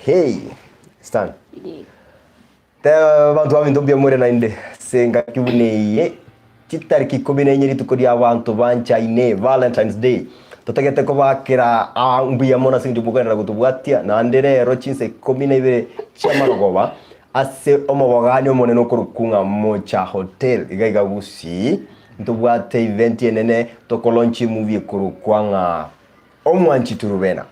Hey, Stan. Teba abanto baminto mbuya more naende ase engaki buna eye, chitariki ikomi na inye rituko ria abanto banchaine, Valentine's Day. Totagete kobakera aa mbuya mono ase eng'encho mokogenderera gotobwatia, naende rero chinsa ikomi na ibere chi'amarogoba ase omobogani omonene okorokwa ng'a Mocha Hotel iga iga Gusii, ntobwate event enene tokolaunch emovie ekorokwa ng'a Omwanchi Turubena.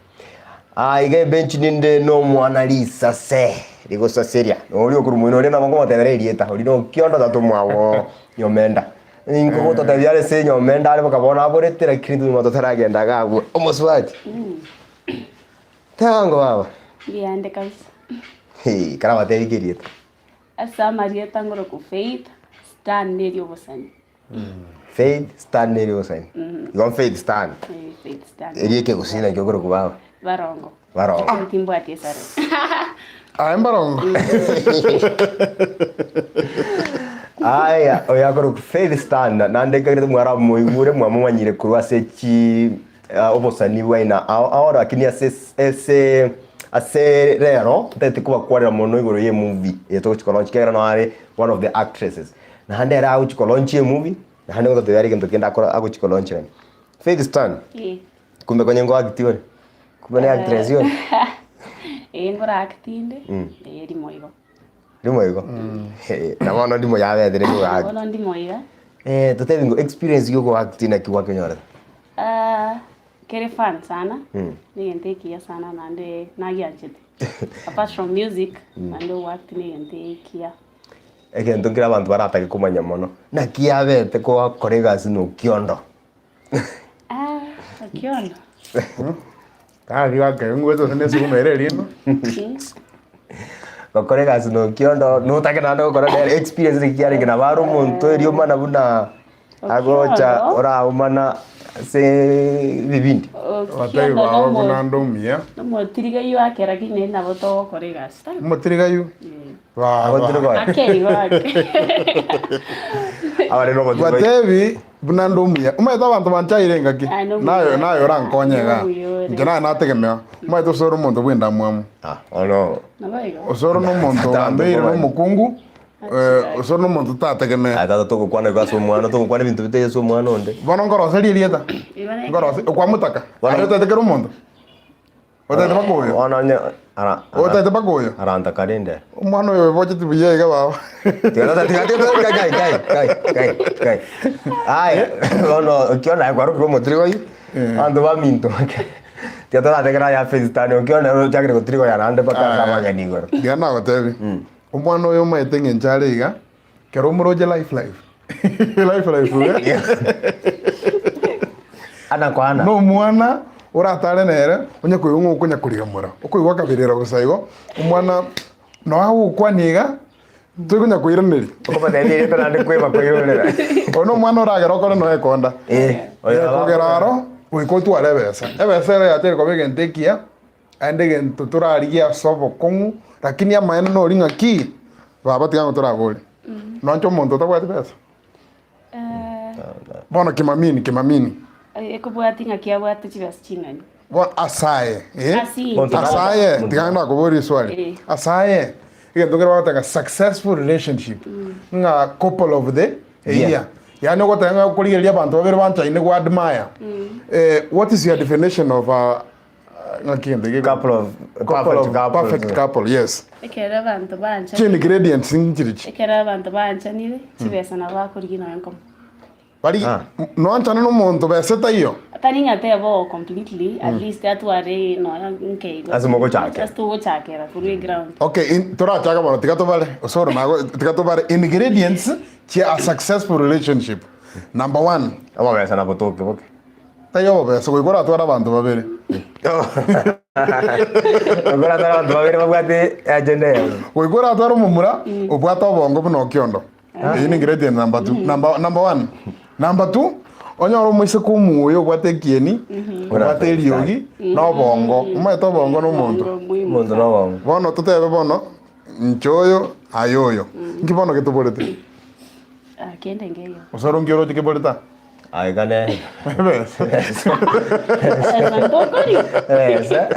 Aa iga ebenchi ninde nomwana risase rigosaseria. Oria okorwa moino oria nabo nkomotebera erieta, oria nokiondo tata omwabo Nyomenda. Inkogototebia are ase Nyomenda are boka bono aborete lakini nyuma totaragenda iga abwo. Omosubati. Tebango baba. Mbuya kabisa. Hee, karabatebi ki erieta? Ase amarieta ngorokwa Faith, Stan neri obosani. Faith Stan neri obosani. Igo Faith Stan. Eh, Faith Stan. Erio ekegusii nakio okorokwa baba. Barongo. Barongo. Timbwati esare. Aye mbarongo. Aya, oyo akorokwa Faith Stan, naende ekagera mwaramoigure mwamomanyire korwa ase chi ah, obosani bwaina ao ao lakini ase ese ase rero ntagete kobakwarera mono igoro ya emovie eye togochi kolaunch ekiagera noo are one of the actresses. Naende ere agochi kolaunch emovie, naende ngototebia are egento kende akora agochi kolauncherania. Faith Stan, Eh. kumbe konye ngoacti ore, kumbe ne actress ore. Eh, nkora act inde, eh, rimo igo. Rimo igo? Hee, na bono ndimo yabetire nigo act. Bono ndimo iga. Eh, totebi ng'o experience ya ogoacti naki gwakenyorete? Ah, kere fun sana, negento ekiya sana naende nagianchete. Apart from music, naende ogoacti negento ekiya. Egento nkere abanto baratake komanya mono, naki yabete kogakora egasi na Okiondo? Ah, Okiondo. Tari gake ngwete gose nesukuma ere erino. Gokora egasi na Okiondo, notake naende gokora nere experience naki kiarenge nabo are omonto eriomana buna agocha Okiondo. oraomana ase ebibindi. Abatebi Okiondo bao nomo- buna nde omuya. nomotirigayu ake lakini nere nabo togokora egasi. Tari? Omotirigayu? Baba. Ake igo ake. Abare nobotuko. Batebi buna nde omuya. Omanyete abanto banchaire engaki. Aye nomuya Naye ore. naye orankonye iga. Nomuya ore. Inche naye nategemea. Omanyete osore omonto bw'endamwamu. Ah, ono. Nabo igo. Osore nomonto Tata ogambeire tokomanya. nomokungu. Eh, osore nomonto otategemea. Aye tata togokwana igo ase omwana, togokwana ebinto bitaiyo ase omwana onde. Bono nkoroserie erieta. Igo neke. Nkorose okwamotaka. Bono- Aye otete kera omonto. Otagete mpaka oyo? Bono onye ara- ara- Otagete mpaka oyo? arantaka rende. Omwana oyo oebocheti buya iga baba. Tiga tata tiga tiga kai kai kai kai kai kai. Aya bono okio naye kwarokire omotirigo oyio abanto baminto tiga torategera aya Fesitani okio nere ochakire gotirigoya naende mpaka ase abageni igoro. Tiga nagotebi, omwana oyo omaete eng'encho are iga, kero omoroche life life life life iga. Ana kwa ana. Nomwana oratare nere, onye koigwa ng'a okonya korigamora, okoigwa akaberera bosa igo, omwana nonya agokwania iga, tori konya koiraneria. Okobatebia erieta naende kweba koirorera. Oyo na omwana oragere okore nonya ekonda. Eh, oyo nabo Ekogera aro, goika otware ebesa. Ebesa ero yachire koba egento ekiya, naende egento torarigie ase obokong'u, lakini amaene nori ng'aki, baba tiga ng'o torabore. Nonche omonto otabwati besa. Bono kimamini, kimamini. Ekobwati ng'aki abwate chibesa ching'ani. Bono asaye, eh? Ase inche. Monto Asaye, Monto. tiga nakoboria eswali. Eh. Asaye, egento kere bagoteba ng'a successful relationship, ng'a couple of the a Yeah. year. Yaani ogoteba ng'a okorigereria abanto babere banchaine go admire. Eh, what is your definition of a ng'aki gento geke? Couple of Couple perfect of couple. perfect couple, yes. Ekero abanto banchanire, Chi ingredients nchirichi? ekero abanto banchanire, chibesa nabo bakorigia nonya nkomo. Bari Ah. noanchane nomonto besa etaiyo. Tari ng'a teba oo completely, at least atware nonya nke igo. Ase mogochakera. Ase togochakera korwa eground. Okay, in, torachake bono tiga tobare osoro nago tiga tobare ingredients chia a successful relationship. Number one, Amabesa nabo toke boke. Taiyo obobesa goika oratware abanto babere. Goika oratware abanto babere babwate agenda eyemo. Goika oratware omomura obwate obongo buna okiondo. Eyio ni ingredient number two, number, number one. Number two, onyore omoiseke omuya obwate ekieni, obwate eriogi, na obongo. Omanyete obongo na omonto. Omonto na obongo. Bono totebe bono, inche oyo, aye oyo. Nki bono getoborete? Kende nkeiyo. Osoro nki oroche keborete aa? Aiga ne Ebesa. Esa ntokori. Ebesa.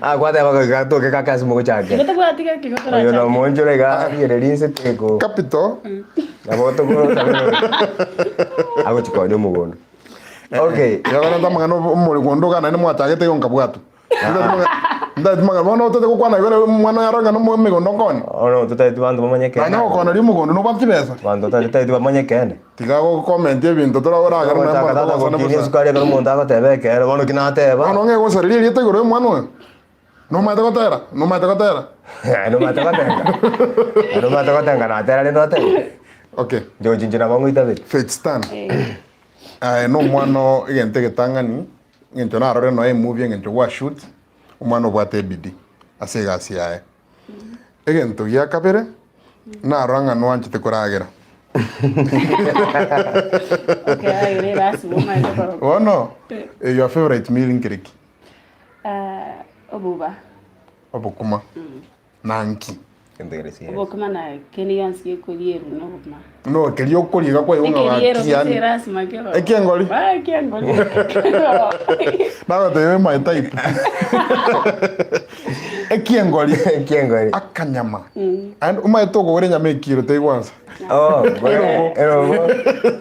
Ah, gwateba goika toke kaka ase mogochakera. Igo tobwati gaki igo Oyo torachake. nomonchore iga arigereria inse teko. Capital. Nabo tokoroka agochi konya omogondo. Okay. Iga korenta amang'ana omogondo iga naende mwachagete igo nkabwatwa. Ntagete mang'ana bono otete gokwana igo nabo omwana oyo arore ng'a nomo emegondo nkooni. Bono totagete banto bamanye Nanye kende. gokoneria omogondo nobwate chibesa. Banto totagete bamanye kende. Tiga gokomenti ebinto toragere naye Ogochaka mbono tata togosana gokinia bosa. esukari ekero omonto agoteba ekeene bono ki nateba. Bono ng'e gosareria erieta igoro ya omwana oyo? Nomanyete gotera? Nomanyete gotera? Nomanyete gotenga? Nomanyete gotenga natera rende otebe? Okay. Inche gochi inche nabo ngoitaberi. Faith Stan, aye na omwana oo egento egetang'ani, eng'encho narore nonya emovie eng'encho gwa shoot, omwana obwate ebidii ase egasi yaye. Egento gia kabere, narora ng'a nwanchete koragera. Okeragera erasima omanyete korokwa. Bono, your favorite meal nkere ki? Ah, oboba. Obokima. Na nki? Obokima na kende gionsi gekorierwa na obokima. No keria okoria iga kwaigwa ng'a Ekeriero gaki gose yani. erasima kero. Ekiengori? Ah, ekiengori. Nagotebia my type. Ekiengori. Ekiengori. Akanyama. And omanyete okogora enyama ekiro teigwansa. Oh, erogo.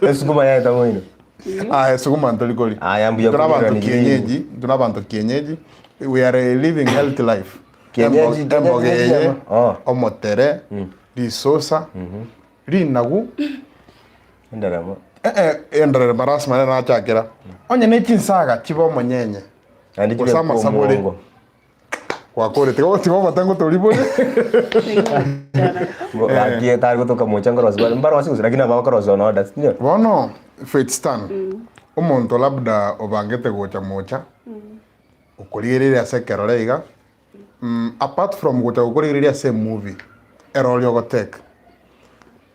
Esukuma yaeta moino. Aye sukuma ntori koria. Aya, mbuya Tore abanto korigerania kienyeji, tore abanto kienyeji. We are living healthy life. Kienyeji, Embo- Emboga kienyeji eye, ama? Oh. omotere, risosa, rinagu, Enderemo. eh, eh, endererema lasima nere nachakera. Onye ne chinsaga chibe omonyenye. Naende Gose chibe amasabore. omwongo. Gwakore tiga tiga ogote ngotoribore. Gaki tari gotoka mocha nkorosi bare mbarosi gose lakini nabo bakorosi on order sindio? Bono Faith Stan, omonto labda obangete gocha mocha, okorigereria ase ekerore iga, apart from gocha gokorigereria ase emovie, erori ogoteka,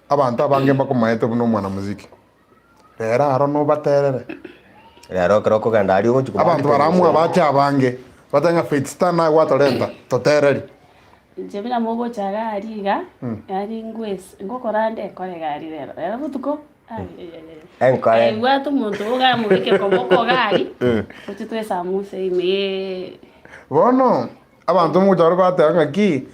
abanto abange mbakomaete buna omwanamuziki. Rero aro nobaterere. Rero ekero okogenda aria ogochia Abanto baramwe abache abange, batebe ng'a Faith Star naye gwatorenta, totereri. Inche buna mogocha iga aria iga, yaani ngwes ngokora nde enkore iga aria rero, rero botuko, ayayaya. Enkore. Ebwate omonto ogamobeke koboko iga aria, toche toesamuse ime ye. Bono, abanto mogocha aro bateba ng'aki,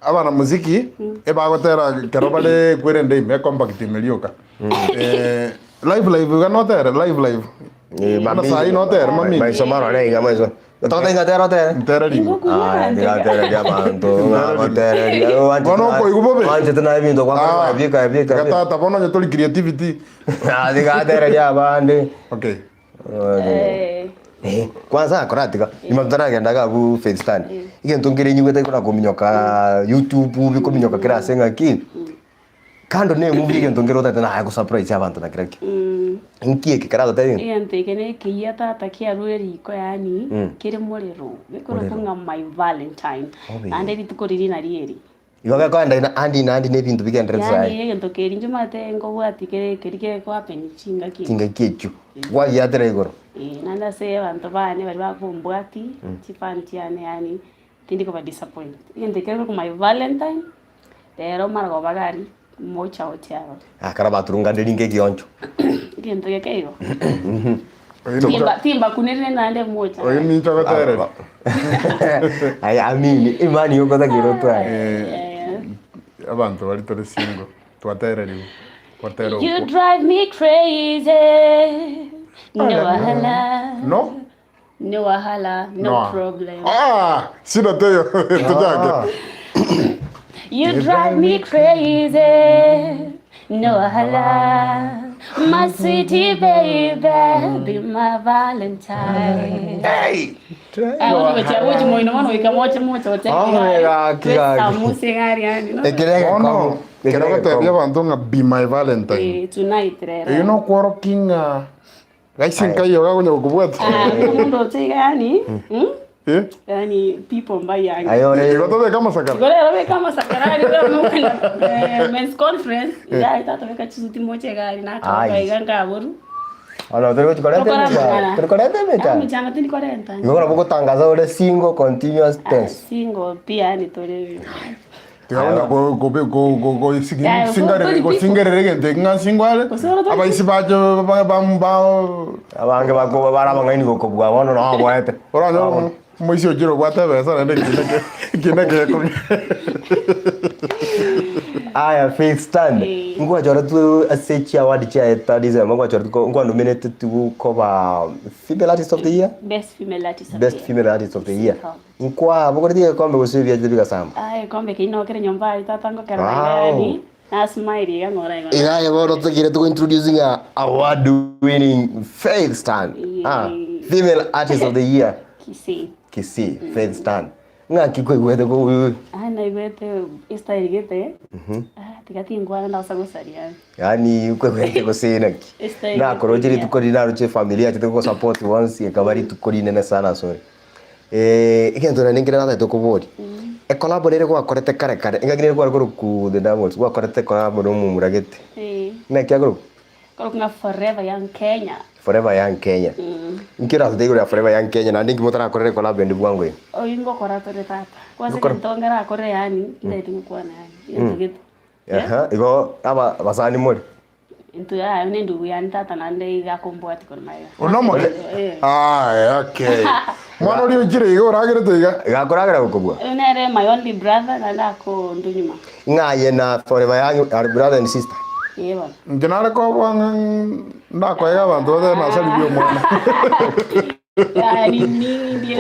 Abanamuziki ebagotera ekero bare kwerende ime ecompact ime rioka. Eh, live live iga notere live live. Buna sahi notere mami. Maiso marore iga maiso. Togote inga tera otere. Ntere ringo. Ah, ndigatereria abanto, ngagotereria. Bono okoigwa bobe. Wanchete naye ebinto gwakora Ah, bika bika. Iga tata bono onye tori creativity. Ah, ndigatereria abande. Okay. Eh. Eh, kwanza koratiga nyuma totaragenda iga abwo Faith Stand egento nkere nyigwete kora kominyoka youtube bikominyoka kera ase ng'aki kando na emovie egento nkere otagete naye gosurprise abanto na kera ki nki eke keragotebi ng'a Egento eke na ekeyia tata kiarure riko yaani kere morero gekorokwa ng'a my valentine Obe. naende rituko riria nario eri. Igo gekoenda ina andi na andi na ebinto bigenderete Yaani sayi. egento keria inche omanyete nkobwati kere keria kere happen chingaki echi. Chingaki echio, gwagiatera igoro. Eh, naende ase abanto bane baria bakombwati, chifan chiane yaani tindi koba disappoint. Egento ekio kere my valentine, rero mara koba gari mocha oche aroro. Ah, kara baturungande ringa egioncho. Egento geke igo. Oyo ninche- Timba timbakunerire naende mocha. oyo ninche ogotereri. Aya amini, imani yokotakire otware. Eh. Abanto baria tore single, twatereriwe. Gotera You okwo. drive me crazy. No wahala. No? No wahala, no, No. problem. Ah, shida teyo. Tochake. You drive me crazy. No wahala. My sweetie baby, be my valentine. Hey! Ah, bono gochia gochi moino bono goika moche moche gocha Oh, gaki, gaki. Samuse gari yani no. Ekere Bono, egekong'u. kero Ekere gotebia egekong'u. abanto ng'a be my valentine. Eh, tonight rero. Eyio nokworokia ng'a Raisi nkaiyo gakonya gokobwata. Ah, omonto oche iga yani, mm? Eh? Yani people mbayange. Aye ore Igo tobeke amasakara. Igo rero beka amasakara aria buna mokogenda eh, men's conference, iga aye tata beka chisuti moche iga aria nakaboka Ai. iga nkaboru. Ono tori gochi koreta Tokora emechando. amang'ana. Tori koreta emechando. Emechando tindi korenta. Igo nabo ogotangaza ore single continuous Ah, tense. single pia yani tore. Tiga konya ko- ko- ko- ko- ko- sigi- Yeah, singarere- toli people. gosingerera egento eki ng'a singware, Gose oro toli abaisi bache ba- ba- ba- Abange bako bare abang'aini gokobua bono noo oboete. oranyore omo- omoisia ochire obwate ebesa naende ekina ke- ekina gekong'u. Aya Faith Stan, Eh. nkwachoretwe ase chiaward chiaeta December nkwachoretwe ko- nkwanominatetwe koba female artist of the year? Best female artist of the Best year. female artist of the year. Sika. Nkwabogoretie egekombe gose ebiachete bigasamba? Ah, egekombe ekio nokere nyomba aria tata ngokera Wow. yani na smile iga ng'ora igo. Iga aye bono tokire tuko introducing a award winning Faith Stan. Ah, female artist of the year. Kisii. Kisii, Faith Stan. Ng'aki kwaigwete ko Ah, naigwete estyle gete. Ah, tiga tingwana ndagosa gosaria. Yaani kwaigwete gose naki. Estyle Nakoroche gete. rituko riria naroche efamiri yachete gogosupport once ekaba rituko rinene sana asore. Egento naende nkere natagete koboria, ecollabo nere gwakorete kare kare, engaki nere kware korokwa The Diamonds, gwakorete ecollabo na omomura gete, naki akorokwa? Akorokwa ng'a Forever Young Kenya. Forever Young Kenya. Inki oratotebi igoro ya Forever Young Kenya naende inki motarakorera ecollabo ende bwango iga? Oyio ngokora tore tata. Kwanza Ngokora. egento ngerakore yaani, ntagete gokwana yaani, egento gete. Aha, igo aba abasani more? Intwe yaya nendugu yane tata naende iga akombwatia korwa magega. One omoke? Eh. Aye, okay. Mwana oria oikire iga oragerete iga? Iga akoragera gokobua? Oyo nere my only brother naende akondunyuma. Ng'a aye na forever young are brother and sister. Ee bono. Inche nare koboa ng'a ndakoega abanto batebe nasaririe omwana.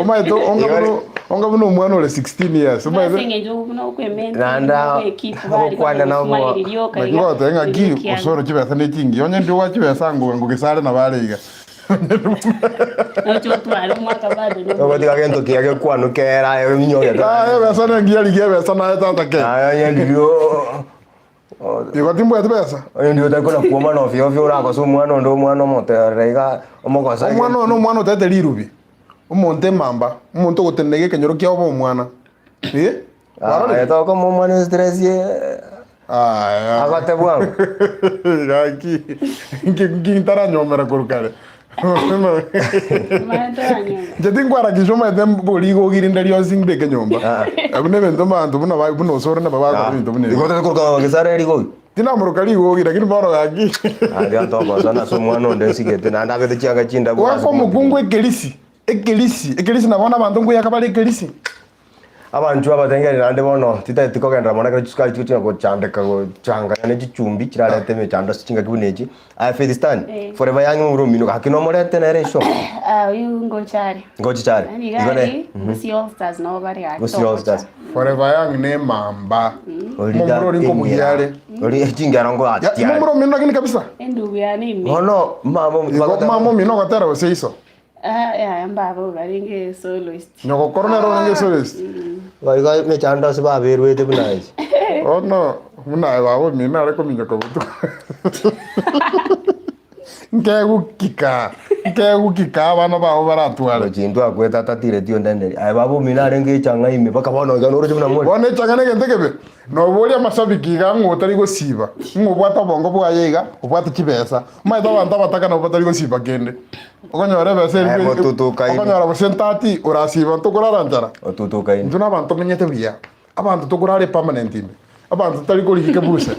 Omanyete onga buna onga buna omwana ore 16 years omanyete Naende ogokwana nabo naki goteba ng'a ki osoro chibesa ne chingiya onye ndi owa chibesa ngoga ngogesare nabo are iga. Ogotiga gento kiya gekwanu kera aye ominyoke. Aye ebesa nengiya rigia ebesa naye tata ke. Aye onye ndirio Igo timbwati besa. Onye ndirio otari kona kuomana ovyo ovyo orakose omwana onde omwana omoterere iga omogosa iga. Omwana oyo nomwana otaete rirubi, omonto emamba, omonto ogotenena iga ekenyoro kiabo obe omwana. Eh? Kwarorire? Aye tokoma omwana estress Aya. agote bwango. Gaki, nki nki ntaranyomera korwa kare. Inche tinkwarakisha omanyete mbori igo ogirinde rionsi mbeke nyomba. Abwo na ebinto abanto buna ba buna osore nabo bagokora ebinto buna Igo ebio. otari koruka gesare rigogi. Tinamoroka rigogi lakini bono gaki. Aria togosana ase omwana onde nsigete naende abete chianga chindabu Goaka omokungu ekerisi, ekerisi, ekerisi na bono abanto nkoyaka bare ekerisi. Abanchwa abatengeri naende bono titageti kogenderera mono ekero chisukari chigochia gochandeka gochanganya ne chichumbi chirarete emechando ase chingaki buna echi. Aye Faith Stan, Eh. forever young omomura omino gaki nomorete nere eshow. Ah, oyu ngocha are. Ngochicha are. Yaani Igo ne- gari, Gusii All Stars nabo bare gaki Gusii All togocha. Stars. Forever young ne emamba. Ori Omomura ori nkobugia are. Ori chingero ngo Ya, atiare. momura omino lakini kabisa. Endugu yane ime. Bono mama Igo mama omino ogotera gose iso. Ah, yaya mbaba obarenge soloist. Nyogokoro nere orenge soloist. Igo emechando ase baberwete buna inche. Bono buna aye baba omino are kominyoka botuko. Nkegukika, nkegukika abana bao baratware. Gochi akwete atatireti onde neri. Aye baba omino arenge echang'a ime mpaka bono iga noroche buna more. Bono echang'a negento ekebe, noboria amashabiki iga ng'o otari gosiba, ng'o obwate obongo bwaye iga, obwate chibesa. Omanyete abanto abataka nabo batari gosiba kende. Okonyora ebesa Aye, eri motutukaine. okonyora gose entati orasiba ntokorara nchara. Otutukaine. Intwe na abanto tomenyete buya, abanto tokorara epermanent ime, abanto totari korigia ekebuse,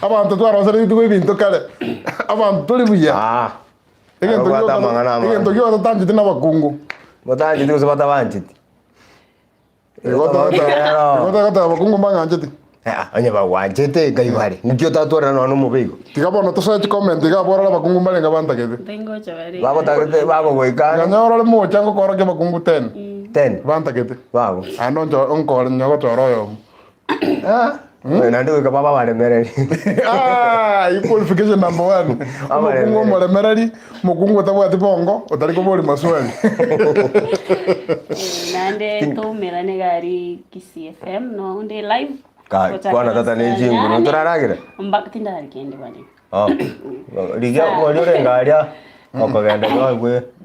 abanto twaroseretie rituko ebinto kare, abanto tori buya. Ah. Egento Ababwate gioka amang'ana amange. egento gioka totancheti na abakungu. Motancheti gose batabancheti. Igo togoteba igo togoteba abakungu mbang'ancheti. Ah, onye bagwanchete nkai bare. Nki otatwarera nonya na omobe igo. Tiga bono tosoe chicomment iga abwo orore abakungu mbarenge bantagete. Ntengocha bare. Bagotagete bagogoika Ganya orore mocha ngokorokia abakungu ten 10 bantagete. bago. Naende oncho onkore nyogochora oyomo. Ah, naende goika baba abaremereri. Ah, i qualification number one. Omokungu omoremereri, omokungu otabwati bongo, otari kobori maswali. Eh, naende toumerane gari Kisii FM no onde live. Ka- Gochakera kwana tata ne saa chinguru, nane. toraragera? Mpaka tindari kende bane. Oh. Rigia ng'ori orenge aria okogenda iga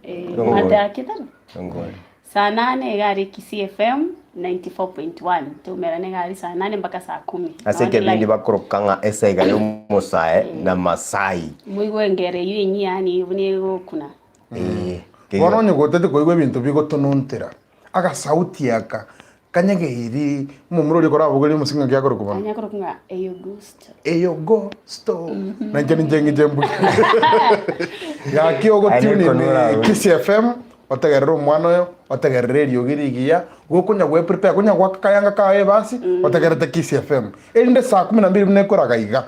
Eh, bwe mate akitara. Ngori. Saa nane iga are Kisii FM 94.1 toumerane iga aria saa nane mpaka saa kumi. Ase Nonde ekebindi live. bakoroka ng'a esaiga y'omosae na Masai. Moigwe engero eyio enyia yaani buna egokuna. Eh, Bono onye gotete koigwa ebinto bigotonontera, agasauti aka. Kanyegeiri, omomura oria okorabogoria omosingi ng'aki akorokwa bono? Onye akorokwa ng'a Eyogusto. Eyogosto. Na inche ninche ng'iche mbuya. Gaki ogo Aye tune in nekonora abwo. Kisii FM, otegerere omwana oyo, otegerere eriogi rigiya, gokonya gwe prepare, konya goaka kayanga kaye ebasi, otegerete Kisii FM. Erinde saa kumi na mbili buna ekoraga iga,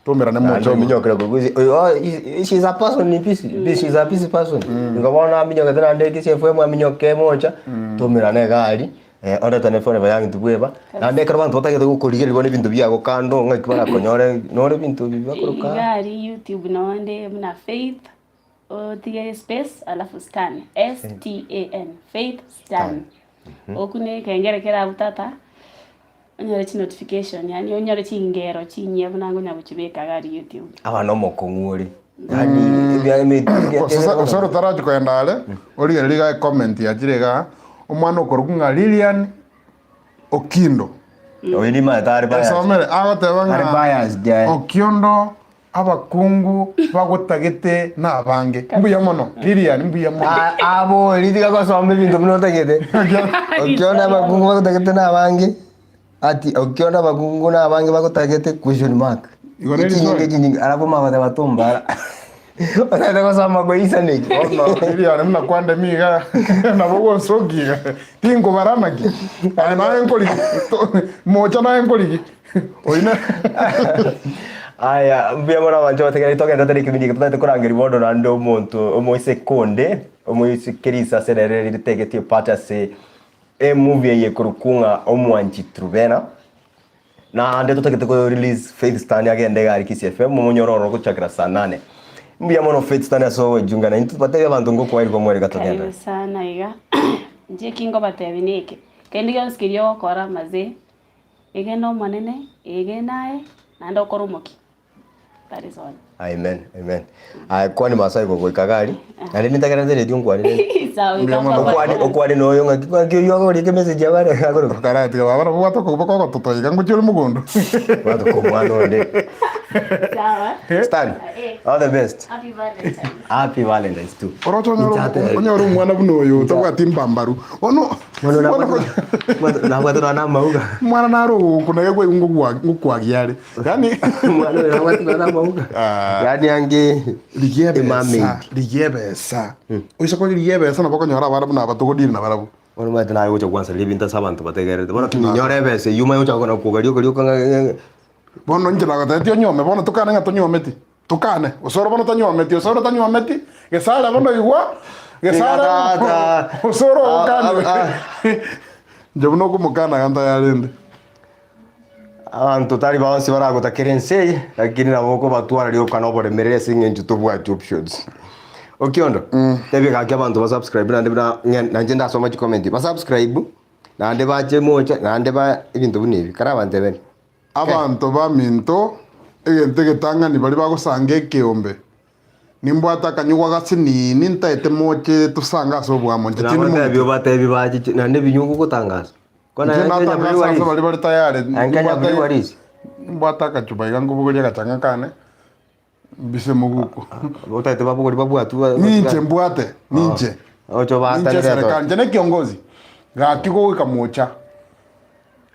Tomerane Naende moche omo. ominyokere korwa ase oyo oh, he- she is a person in peace mm. she is a peace person mm. Igo bono aminyokete naende Kisii FM aminyoke mocha mm. tomerane egari eh, oretane forever young tibweba naende ekero abanto batagete gokorigereria bono ebinto biago kando ng'aki barakonyore nore ebinto ebi bakoroka Igari YouTube nonde buna Faith otige space alafu Stan S T A N Faith Stan okune ekengere kere abwo tata onyore chi notification yaani onyore chingero chinyia buna nkonya gochibeka iga aria YouTube. Aba nomokong'u ore yaani ebia eme Gose gose ore otarachi kogenda are, origererie iga ecomment yachire igaa, omwana okorokwa ng'a Lilian Okindo. Oyo nimanyete are biased. Esomere, agoteba Are ng'a biased aye. Okiondo Abakungu bagotagete nabange. Mbuya mono, Lilian, mbuya mono. Ah, abori tiga gosoma ebinto buna otagete. Okiona abakungu bagotagete nabange, ati okiona abakungu nabange bagotagete question mark. Igo neri Echinyinga swali. echinyinga alafu omanye goteba tombara. Otagete gosoma koisaneki. Bono Lilian buna kwandemi iga nabo ogonsokia iga tinkobara naki aye naye nkorigi to- mocha naye nkorigi Oyio ne Aya, mbuya mono abanto bategereri togenderete na ekebindi eke totagete korangeria bono naende omonto omoiseke onde, omoiseke risase rere ritegetie part ase emovie eye ekorokwa ng'a Omwanchi Truvena. Naende totagete ko release Faith Stan agende iga aria Kisii FM momonyore ororo gochakera saa nane. Mbuya mono Faith Stan ase ogochunga naintwe batebie abanto ngokwaeri kwa mweri Karibu gatogenderere. sana iga, inche eki nkobatebia neke, kende gionsi keria ogokora mazee. Egena Omonene, egena aye, naende okore omokia. That is all. Amen, amen. Aye kwani Masai gogoika gari, naende nintagerete radio nkwanire. Sawa, Mbuya mono. Okwani okwani noyo ng'aki ng'aki oyio agoria emessage abare agoro. Okaratiga baba nabo obwate okoboko ogototoiga ngochia ore mogondo. Bwate komwana onde. Sawa. Stan, all the best. Happy Valentine's. Happy Valentine's too. Oroche onyore Inchate. onyore omwana buna oyo otabwati mbambaru. Bono Bono bono nabwate nabwate nonya na amauga. omwana naro ogokuna iga kwaigwa ngokwa ngokwagia are. Yaani Omwana oyo nabwate nonya na amauga. Ah. Yaani ange rigia ebesa, emermaid. rigia ebesa. Oise korigia ebesa nabo okonyora abana buna aba togodiri nabarabwo. Bono omanyete naye ogocha gwansareria ebinto ase abanto bategererete. Bono kinyore ebesa eywo omanye gocha kona kogaria okoria oka ng'a Bono inche nagotebetie onyuome bono tokane ng'a tonyuometi. Tokane, osoro bono tanyuometi, osoro tanyuometi, gesare bono igwa, gesare Tiga tata. osoro Ah, okanire. ah, Inche buna okomokana iga ntayarende. Abanto tari bonsi baragotakera ense eye, lakini nabo okobatwara rioka na oboremereri ase eng'encho tobwati options. Okiondo, tebia gaki abanto ba subscribe naende buna ng'e nainche ndasoma chicomment, ba subscribe, naende bache mocha, naende ba ebinto buna ebi, kare abanteberi. Abanto baminto, egento egetang'ani baria bagosanga ekeombe, nimbwate akanyugwa gasinini ntaete moche tosange ase oboamo. Inche tindi Nabatebi monto. obatebi bache naende ebinywa ogotangasa. Kona Inche Kenya natangasa ase breweries. baria bare tayari, Aye Kenya nimbwate breweries. nimbwate akachupa iga nkobogoria agachang'a kane, mbise moguko. Otagete babogori babwatwe ba- Ninche mbwate, ninche. Oche Ninche obatanere eserekari, inche ne kiongozi. Gaki goika mocha.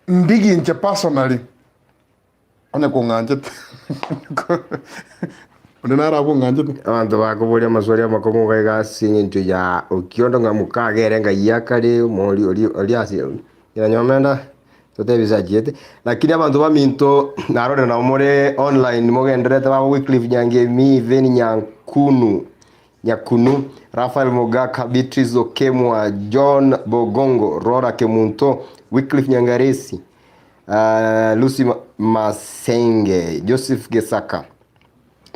Ndigie inche personally, onye kong'anchete onde naro abwo ong'anchete. Abanto bakoboria amaswali amakong'u iga iga ase eng'encho ya Okiondo ng'a mokagere ng'ai akare omori oria oria ase ng'ina nyomenda totebi ase achiete. Lakini abanto baminto narorire nabo more online mogendererete babo Wycliffe Nyangemi, Ven Nyankunu Nyakunu, Raphael Mogaka, Beatrice Okemwa, John Bogongo, Rora Kemunto, Wycliffe Nyangaresi, Lucy Masenge, Joseph Gesaka,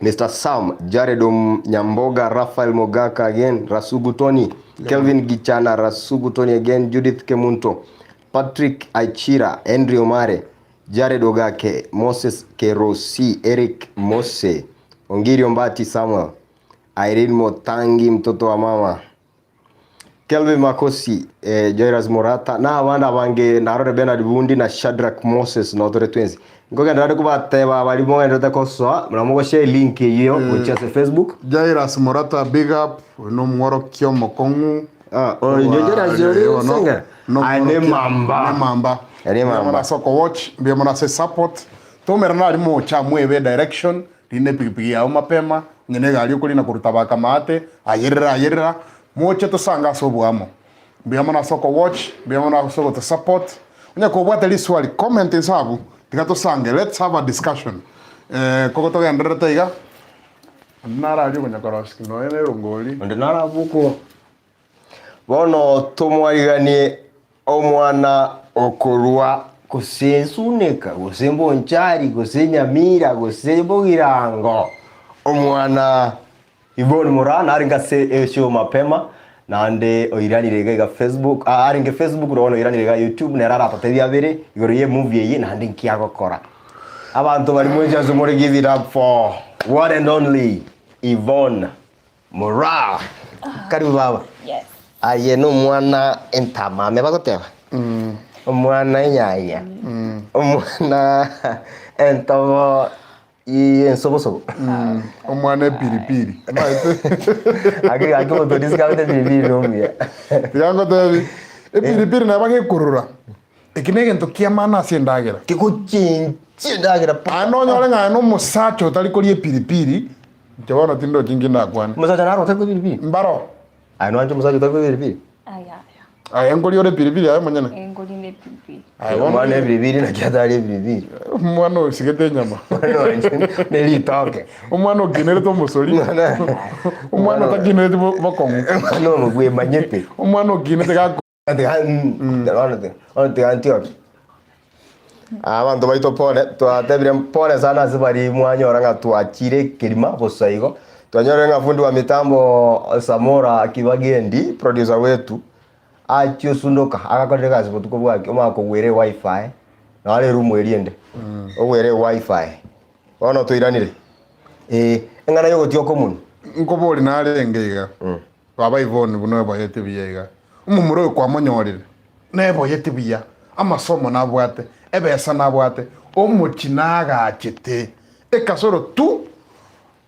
Mister Sam, Jared Nyamboga, Raphael Mogaka again, Rasugu Tony, Kelvin Gichana, Rasugu Tony again, Judith Kemunto, Patrick Achira, Henry Omare, Jared Ogake, Moses Kerosi, Eric Mose, Ongiri Ombati Samuel, Irene Motangi mtoto wa mama Kelvin Makosi eh, Jairus Murata na abande abange narore Bernard Bundi na Shadrack Moses notore twensi nkogenderera are kobateba bari mogenderete kosoa muna mogoshare link eyio gochia ase Facebook Jairus Murata big up, oyo nomworokia omokong'u. Ah, oyo Jairus ori Bono, Senga. Aye nemamba. Nemamba. Aye nemamba. Mbuya mono ase okowatch, mbuya mono ase support. Toumerana aria mocha mwebe direction, rina epigipigi yao mapema, onye na egari okorina korwa Tabaka maate, ayerera ayerera, moche tosange ase oboamo. Mbuya mono ase okowatch, mbuya mono ase ogotosupport. Onye kobwate riswali, comment inse abwo, tiga tosange, let's have a discussion. Eh, kogo togendererete iga, onde naro aria okonya korosia nonya na erongori. Onde naro abwo Bono tomwariganie omwana okorwa gose Nsuneka, gose Bonchari, gose Nyamira, gose Bogirango, omwana Yvonne Moraa narenge ase eshow mapema naende oiranire iga iga Facebook, ah, arenge Facebook na bono oiranire iga YouTube nere aratotebie abere igoro ye movie eye naende nki agokora. Abanto baria mwensi ase more give it up for one and only Yvonne Moraa. Karibu baba. Yes. Aye nomwana entamame bagoteba. Omwana enyanya. Omwana entobo y'ensobosobo. Omwana epiripiri. Omanyete? Ake ake omonto discounte epiripiri nomuya. Tiga ngotebi, epiripiri nabo gekorora, eki negento kia maana ase endagera. Kegochenchia endagera pa. Aye nonyore ng'a aye nomosacha otari koria epiripiri, inche bono tindochi inki ndakwane. Omosacha naro otari koria epiripiri? Mbaro. Aye noanche omosacha otari koria epiripiri? Aya aya. Aye nkoria ore epiripiri aye omonyene? Eh, nkoria ne epiripiri. Aye bono Omwana ebiribiri naki atari ebiribiri. omwana osigete enyama. Omwana oanche ne ritoke. Omwana okinerete omosori. Omwana Omwana otakinereti bo- bokong'u. Omwana omobwemanyete. Omwana okinete gako Bono tiga ntioke. Abanto baito pole, twatebire pole sana ase baria mwanyora ng'a twachire ekerima bosa igo. Twanyorire ng'a fundi wa mitambo Samora Kibagendi, producer wetu, achia osundoka agakorera egasi botuko bwake omanye kogwera ewifi, naro eroom eria ende, ogwere ewifi. Bono twairanire, eh, eng'ana ya ogotioka omonwe. Nkobori narenge iga, Baba Yvonne buna oeboyete buya iga, omomura oyo kwamonyorire neboyete buya, amasomo nabwate, ebesa nabwate, omochie nagachete, ekasoro tu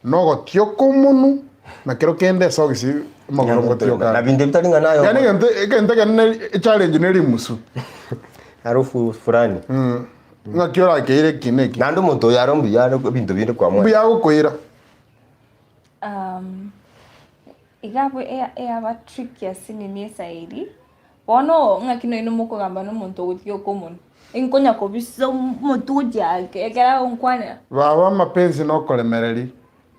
nogotioka omonu na kero kende esogisi amagoro ngotioka Na are. binto bitari ng'a naye Yaani egento egento ekenene echallenge ne rimusu. Harufu fulani. Ng'aki orakeire eki na eki. Naende omonto oyo are mbuya are ebinto binde kwamwete. Mbuya agokoira. Um, Iga abwo eyaba tricky ase nini esairi, bono ng'aki nonya mokogamba na omonto ogotiga okomonwa, inkonya kobisa omotwe gochia ake ekero agonkwanera. Baba amapenzi nokoremereria.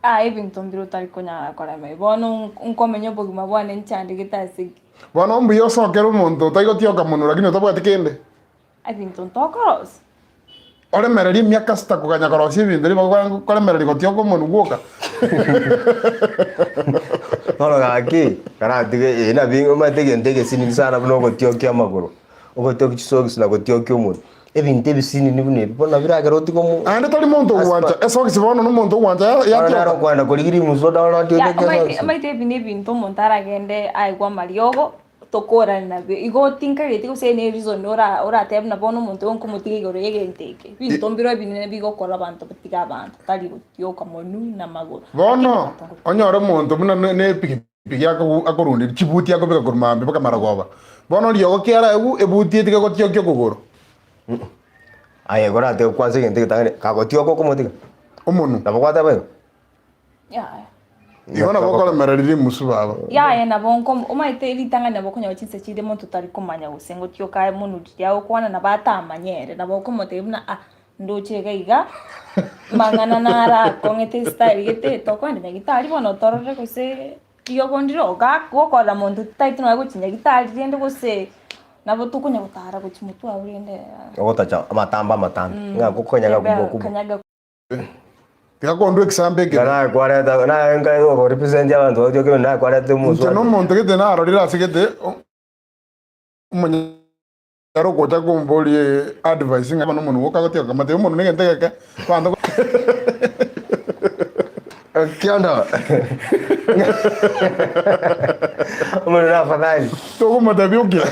Aye ebinto mbire otari konyara koremereria, bono nkomenya obogima bwane nchandegete ase ki? Bono mbuya osokere omonto otaigotia okamonwa lakini otabwati kende. Ebinto ntokorosia. Oremererie emiaka sita koganya korosia ebinto ribaga kwarenge koremereria gotioka omonwe gwoka. Bono gaki, karatige eh nabi omanyete egento egesinini sana buna ogotiokia amagoro, ogotiokia chisokisi na gotiokia omonwe. Ebinto ebisinini buna ebi, bono nabio biragere otige omo Naende tari monto ogwancha esokisi bono na omonto ogwancha ya Bono naro yatioka. okoenda korigia rimusu odaore Ya, otioke omanyete esokisi. omanyete ebi na ebinto omonto aragende aegwe amariogo, Tokorane nabio. Igo tinkageti gose ne reason ora oratebe buna bono omonto oyo nkomotiga igoro y'egento eke. Ebinto mbiro ebinene bigokora abanto batiga abanto, tari gotioka monwe na amagoro. Lakini Bono abanto ngo. onyore omonto buna ne ne epigipigi akogu akorunderia chibuti akobeka korwa mambia mpaka marogoba. Bono riogo ki araegwe ebuti etige gotiokia okogoro. Aye koratebe kwansa egento egetang'ani, kagotioka okomotiga? Omonwe. Nabo gwateba igo? Yaya. Igo nabo okoremereria rimusu baba. Yaya nabo nko omanyete ritang'ani nabo okonyora chinsa chire monto tari komanya gose ngotioka aye monwe riria agokwana nabo atamanye ere nabo okomotebia buna ah ndoche iga iga mang'ana naro akong'ete estyle gete tokoenda nyagetari bono torore gose riogo ndire oga gokorora monto titaeti nonya gochia nyagetari rende gose nabo tokonya gotara gochia motwe abwo rende Ogotacha amatambe amatambe, ng'a gokonyaga kubwa kubwa. Kanyaga Tiga kondua ekisambe ekebe. Naye kwareta naye nkai okorepresent abanto bagochia kebe naye kwareta Inche omosubati. nomonto gete narorire ase gete omonyaro ogocha komboria advice ng'a bono omonwe gokagotiga kokamata omonwe negento egeke abanto Kiondo. Omonwe na afadhali. tokomotebia okira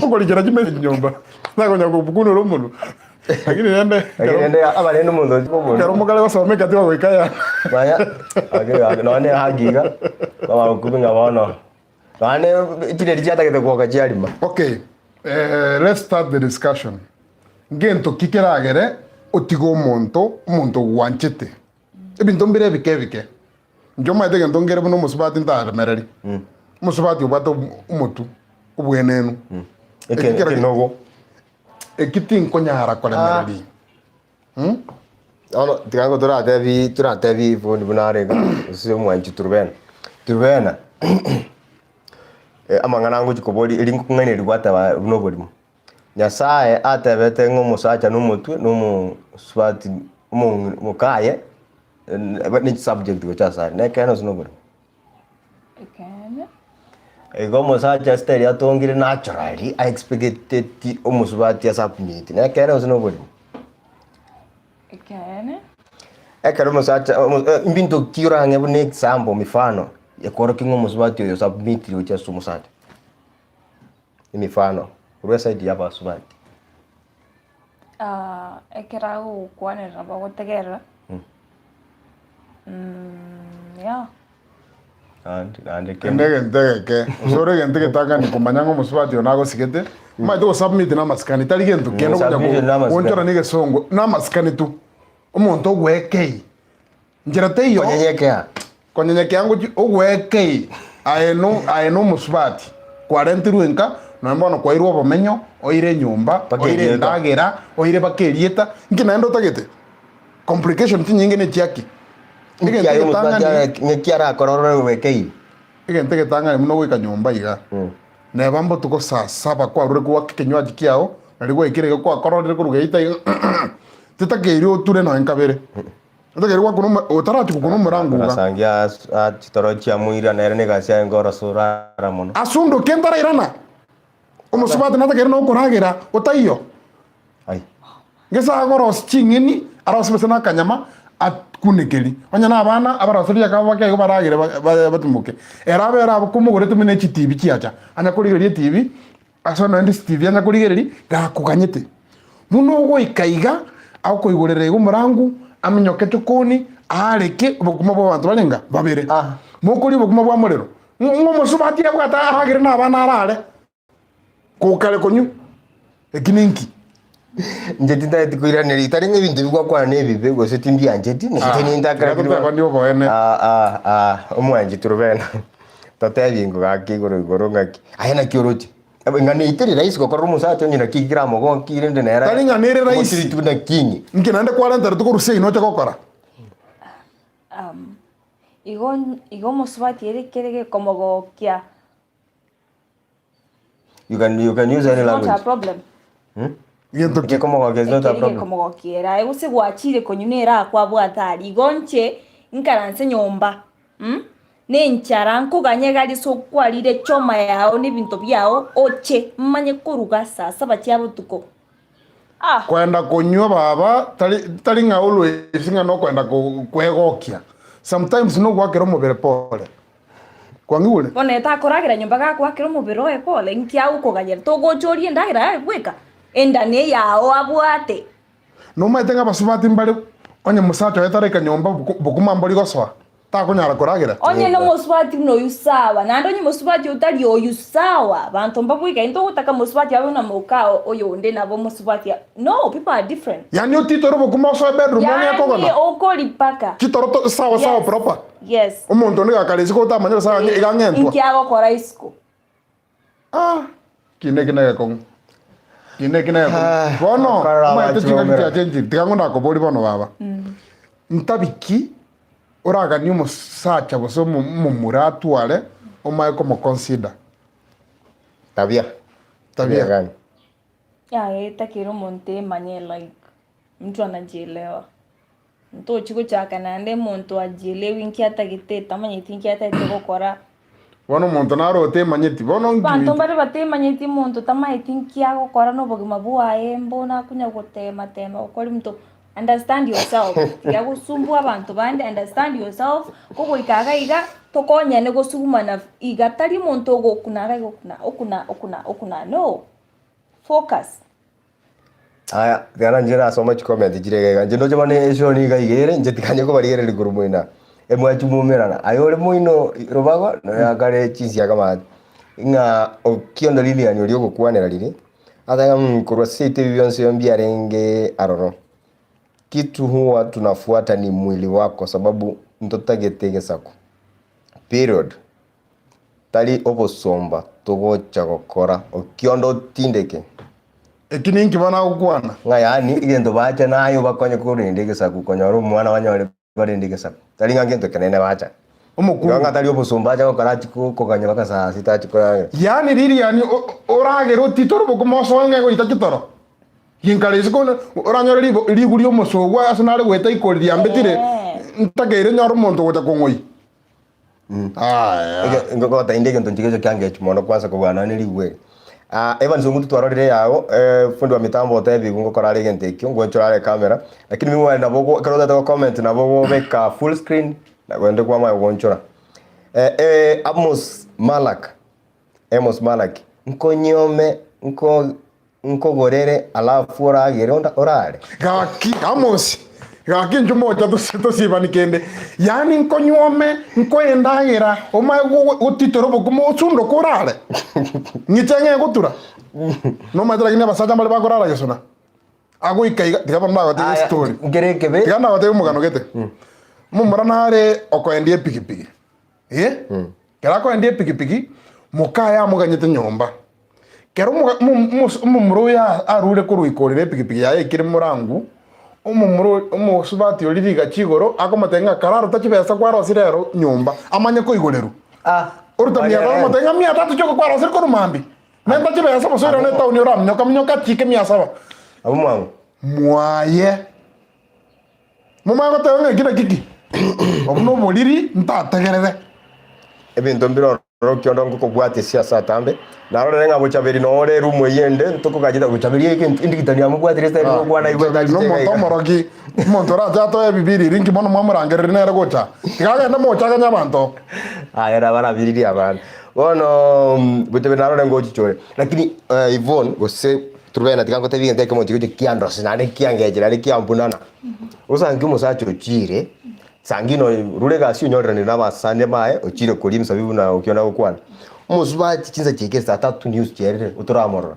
okorikera chimessage nyomba nakonya kobukunora omonwe Lakini rende Lakini rende abarende omonto ochi kobori. ekero mokare gosoma ekatiba goika ya Manya, ake- ake- nonye hagi iga, kwamanya gokumia ng'a bono. Nonya chireri chiatagete gwoka chiarima. Okay, eh, let's start the discussion. Ngento ki keragere otige omonto, omonto ogwanchete? Ebinto mbire ebike ebike. Inche omanyete egento nkere buna omosubati ntaremereri. Omosubati obwate omotu, obwenenu. Eke- Eki kera- Ekenogo. Eki tinkonyara koremereria. Bono tiga ngo toratebi toratebi fundi buna are iga gose omwanchi Turubena. Turubena amang'ana ngochi koboria eri nkong'ainereria gwateba buna oborimo. Nyasaye atebete ng'a omosacha na omotwe na omosubati omong'ina mokaye ne chisubject gocha asare, na ekeene gose na oborimo? Ekeene. Igo omosacha ase tari atongire naturally aexpecteti omosubati asubmit, na ekeene gose na oborimo? Ekeene. Ekero omosacha omo mbinto ki orang'e buna example mifano ekorokia ng'a omosubati oyo osubmitire gochia ase omosacha? Emifano korwa eside ya abasubati. Ah, ekero agogokwanera nabo ogotegerera, yeah. Naende naende Kende kende. egento egeke, gose ore egento egetang'ani komanya ng'a omosubati oyo nagosigete, omanyete gosubmit na amasikani, tari gento kende okonya Submission na amasikani. goonchorana egesongo, na amasikani tu. Omonto ogwekei, Nchera teiyo. Konyenyekea. Konyenyekea ngochi ogwekei aye no aye nomosubati kwarentirwe nka nonya bono kwairwe obomenyo oire enyomba Mpaka oire erieta. endagera oire mpaka erieta nki naende otagete complication chinyinge ne chiaki Nki egento aye omosubati egetang'ani are ng'eki arakore orore ogwekei. egento egetang'ani buna ogoika nyomba iga neba mbotuko saa saba kwarure goaka ekenywaji kiao nari gwaikire iga kwakororire korwa geita iga titakeiri oture nonya nkabere. Otakeire gwakuna omo- otarachia gokuna omorango iga. Agasangia as- a chitoro chiamoira, nere negasi yaye nkorosa orara mono. Asundoke ntarairana, omosubati natakeire nokoragera otaiyo. Ai. Gese agorosia ching'eni, arosie gose na akanyama, akunekeri. Onye na abana, abaroserie akabo bake igo baragere ba- ba- batimoke. Ere abere abwo komogorete buna echitibi chiacha, anya korigereria etibi, Ase naende Steve anya korigereria gakoganyete. Buna ogoika iga, agokoigorera iga omorangu, aminyoke chokoni, aareke obokima bw'abanto barenga babere. Mokoria obokima bwa morero, ng'a omosubati abwate aragere na abana arare, kokare konywa. Eki ninki? Inche tintageti koiraneria, tari ng'a ebinto ebi gwakwana nebibe gose timbiancheti, nainche Ah, nintakera tiga totebanie oboene. Ah, ah, ah, omwanchi Truvena, totebie ingo gaki igoro igoro ng'aki, aye naki oroche? Ng'a neiteri rahisi gokorera omosacha onye naki keramogokie rende nere Tari ng'a nere rahisi. omotreat buna king. Inki naende kwarenterete korwa seino oche gokora? Um, igo igo omosubati ere kere gekomogokia You can, you can use any It's not a language. problem. Gento ki? Gekomogokia is not a Ekeri problem. gekomogokia ere aye gose gwachire konywa nere akwabwate aria. Igo inche nkaranse nyomba mm, nenchara nkoganye iga aria ase okwarire echoma yao na ebinto biao oche mmanye koruga saa saba chia botuko. Ah! Kwenda konywa baba tari tari ng'a always ng'a nokwenda ko kwegokia. Sometimes nogwakera omobere pore. Kwang'igure? Bono ere takoragera nyomba gagoakera omobere oye pole, inki agokoganyera? Togocha orie endagera yaye bweka? Enda neyao abwate. Nomaete ng'a abasubati mbare onye mosacha oye taraika nyomba bokima mbori gosoa, takonyara koragera? Onye nomosubati buna oyio sawa, naende onye mosubati otari oyio sawa, banto mbabwekaine togotaka mosubati abe buna mokao oyonde nabo mosubati no, people are different. Yaani otitore obokima osoe bedroom ong'e Yaani kogona? okori mpaka. Chitoro to sawa sawa Yes, proper. Yes. Omonto onde gakare isiko otamanya gose agang'e- iga ang'entwa. Inki agokora isiko? Ah, kinde eki negekong'u. Kinde eki negekong'u. Ah, Bono, okorora omanyete abachi chingaki baumera. chiachenchiri, tiga ng'o ndakoborie bono baba. Ntabiki oraganie omosacha gose omo- omomura atware omae komoconsider. Tabia. Tabia. gani? Yaya etakere omonto emanye like mtu anajielewa. Ntochi gochaka naende omonto ajielewi inki atagete, tamanyeti inki atagete gokora. Bono omonto naro otemanyeti, bono nki Abanto mbare batemanyeti omonto tamanyeti inki agokora na obogima bwaye mbono akonya gotema tema gokora ebinto, understand yourself, tiga gosumbua abanto bande, understand yourself, kogoika iga iga tokonyane gosugumana iga tari omonto ogokuna iga iga okuna okuna okuna okuna no, focus. Aya, tiga inche nasoma chikomenti chire iga iga, inche ndoche bono eshow niga iga ere, inche tikanye kobarigereria korwa moino aa, emwachi mwaumerana, aye ore moino robago, noyo akare chinsiaga maate. Ng'a okiondo Lilian oria ogokwanera riria, ateba ng'a korwa seito ebi bionsi mbiarenge aroro. Kitu huwa tunafuata ni mwili wako sababu ntotagete egesaku. Period. Tari obosomba togocha gokora. Okiondo otindeke. Eki ninki bono agokwana? Ng'a yaani egento bache naye obakonye korenda egesaku konyora omwana banyore barende egesaku. Tari ng'a ngento ekenene bacha. Omokungu. Igo ng'a tari obosomba acha gokora achie koganya mpaka saa sita achie koragera. Yaani Lilian oragere otitore obokima osoe ng'a egoita chitoro. Ginkare isiko oranyore ribu ri'omosogwa ase nare goeta ikori riambetire ntakeire nyore omonto ogocha kong'oyia. Aya. Ege- ngogota inde egento nchigecho kiangechi mono kwansa kobua nonye rigwe eri. Ah, Evans Ongutu twarorire yago, eh, fundi wa mitambo otebiwu ngokora are egento ekio, ngochora are camera, lakini meanwhile nabo ogo ekero otagete gocomment nabo ogobeka full screen, na naende kwamanya goonchora. Eh, eh, Amos Malak, Amos Malak, nkonyome nko Nkogorere alafu oragere orare. Gaki, Amosi, gaki inchuo mocha tosibani kende, yaani nkonyuome, nkoe endagera, omae gotitora obokima osundoke orare, ng'iche ng'e gotura. Nomanyete lakini abasacha mbare bakorara gesona, agoika iga, tiga bono ndagotebie Aya, estory, nkere ekebe. tiga ndagotebie omogano gete. Omomura nare okoendia epikipiki, eh, ekero akoendia epikipiki, mokaye amoganyete nyomba. Kero omomura oyo arure korwa ikori repigipigi yaye ekire morangu, omomura omosubati oria rigachi igoro akomotebia ng'a kararuta chibesa kwarosire ero nyomba, amanye koigorerwa. Oruta mia tano omotebia ng'a mia tatu chioka kwarosire korwa mambia, menta chibesa gose oirane etaoni oraminyoka minyoka achike mia saba. Abwo mwango. Mwaye. Momanye goteba ng'a eki naki ki? Obwo noboriri ntategerere. Ebinto mbire ororo kiondo ngokobwatia ase ase atambe, narorere ng'a bochaberi noo ore erumu eyio ende ntokogachete bochaberi egento endigitani yamobwatire ase tari gokwana aigwe Bochaberi tachete nomonto iga iga. omorogi, omonto orache atoe ebibiriri inki bono mwamorangereria nere gocha? Tiga agende mochaganye abanto. Aye nabo arabiririe abana. Bono bochaberi narore ngochicha ore, lakini Yvonne gose Truvena tiga ngotebie egento ekemo tiga gocha kiandosi naende kiangeche naende kiambunana. Osange omosacha ochire, sangine oyo rure egasi onyoreranire na abasani baye ochire koria emesabibu na okio nagokwana. Omosubati chinsa chiaikire saa tatu news chiarire otoramorora.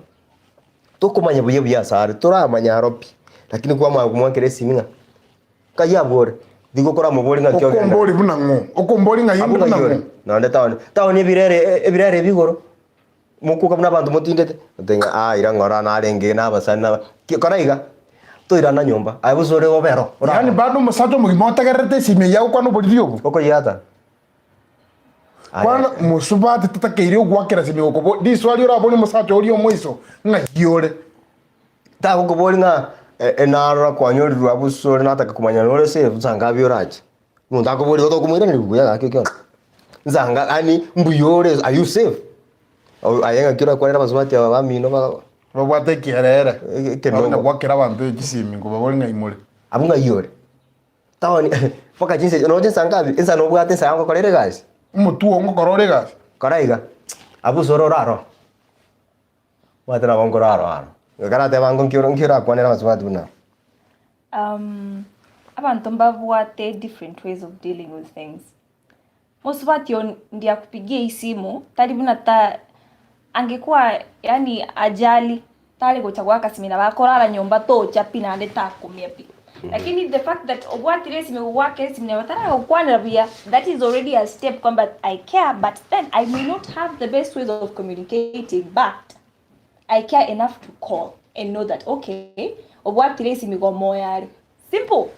Tokomanya buya buya ase are, toramanya aro pi, lakini kwamanya komwakera esimi ng'a nkai abwo ore, nigo okoramoboria ng'aki ogenda. Okombori buna ng'o? Okombori ng'ai Abwo inde buna ng'ai ore? ng'o? Nonde town, town ebirere ebirere ebi igoro. Mokoka buna abanto motindete, oteba ng'a aa ira ng'ora narenge na abasani na aba, ki kora iga, toirana nyomba, aye bosa ore obe aro, Yaani orarore. bado omosacha omogima otegererete esimi eyio agokwana oboriri obo? Okoyiata. Aye. Kwana mosubati tatakeire ogwakera simi gokobo riswari orabori omosacha oria omoiso ng'ai ore. Tagokobori ng'a narora kwanyorirwe abwo ase ore nataka komanya nore safe nsa ngabi orache. Omonto akobori igo tokomoiraneria buya gaki ekiagera nsa nga yaani mbuya ore are you safe? Aye ng'aki orakwanere abasubati aba bamino ba Babwate ekiherere Ekenongo. Bagonya goakera abanto chisimi nkobabori ng'ai more. Abwo ng'ai ore? Town mpaka chinsa echi noche nsa ngabi ensa nobwate ensa yago ngokorera egasi. Omotwe oo ngokora ore egasi. Kora iga, abwo ase ore oraroo. Omanyete nabo nkoraroo aro. Karateba ango nki nki orakwanere abasubati buna aba. Um, abanto mbabwate different ways of dealing with things. Mosubati oo ndiye akupigie isimu, tari buna ta angekuwa yaani ajali tare gocha goaka simi nabo akorara nyomba tocha pi naende takumia pi. Lakini the fact that obwatire esimi gogoakera esimi nabo taragokwanera buya, that is already a step kwamba I care but then I may not have the best ways of communicating but I care enough to call and know that okay, obwatire esimi gomoyo are. Simple.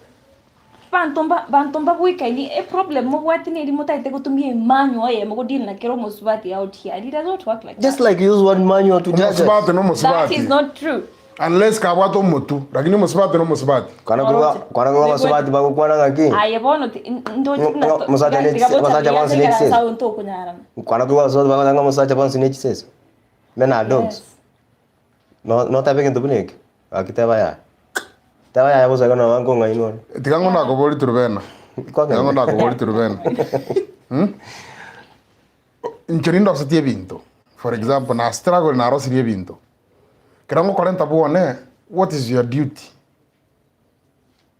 Banto mba banto mbabwekaini eproblem mobwate neri motagete gotumia emanual eyemo godeal na kera omosubati out here and it does not work like Just that. like use one manual to judge us. Omosubati That nomosubati is not true. unless kabwate omotu lakini omosubati nomosubati. Kwana korwa kwana korwa abasubati bagokwana ng'aki? Aye bono ti- n- ndoche Ng'o- buna ng'o- mosacha ne tiga chise- abasacha bonsi ne chisese. sawo ntokonyarana. Kwana korwa abasubati bagoteba ng'a omosacha bonsi ne chisese. Men are dogs. Yes. No notebe egento buna ekio? Gaki teba yaya. Teba yaya bosa igo nabo nkong'ainwa ore. Tiga ng'o nakobori Turubena. Tiga ng'o nakobori Turubena. Hmm? Inche nindosetie ebinto. For example, na struggle narosirie ebinto. Kero ngokorenta bwone, what is your duty?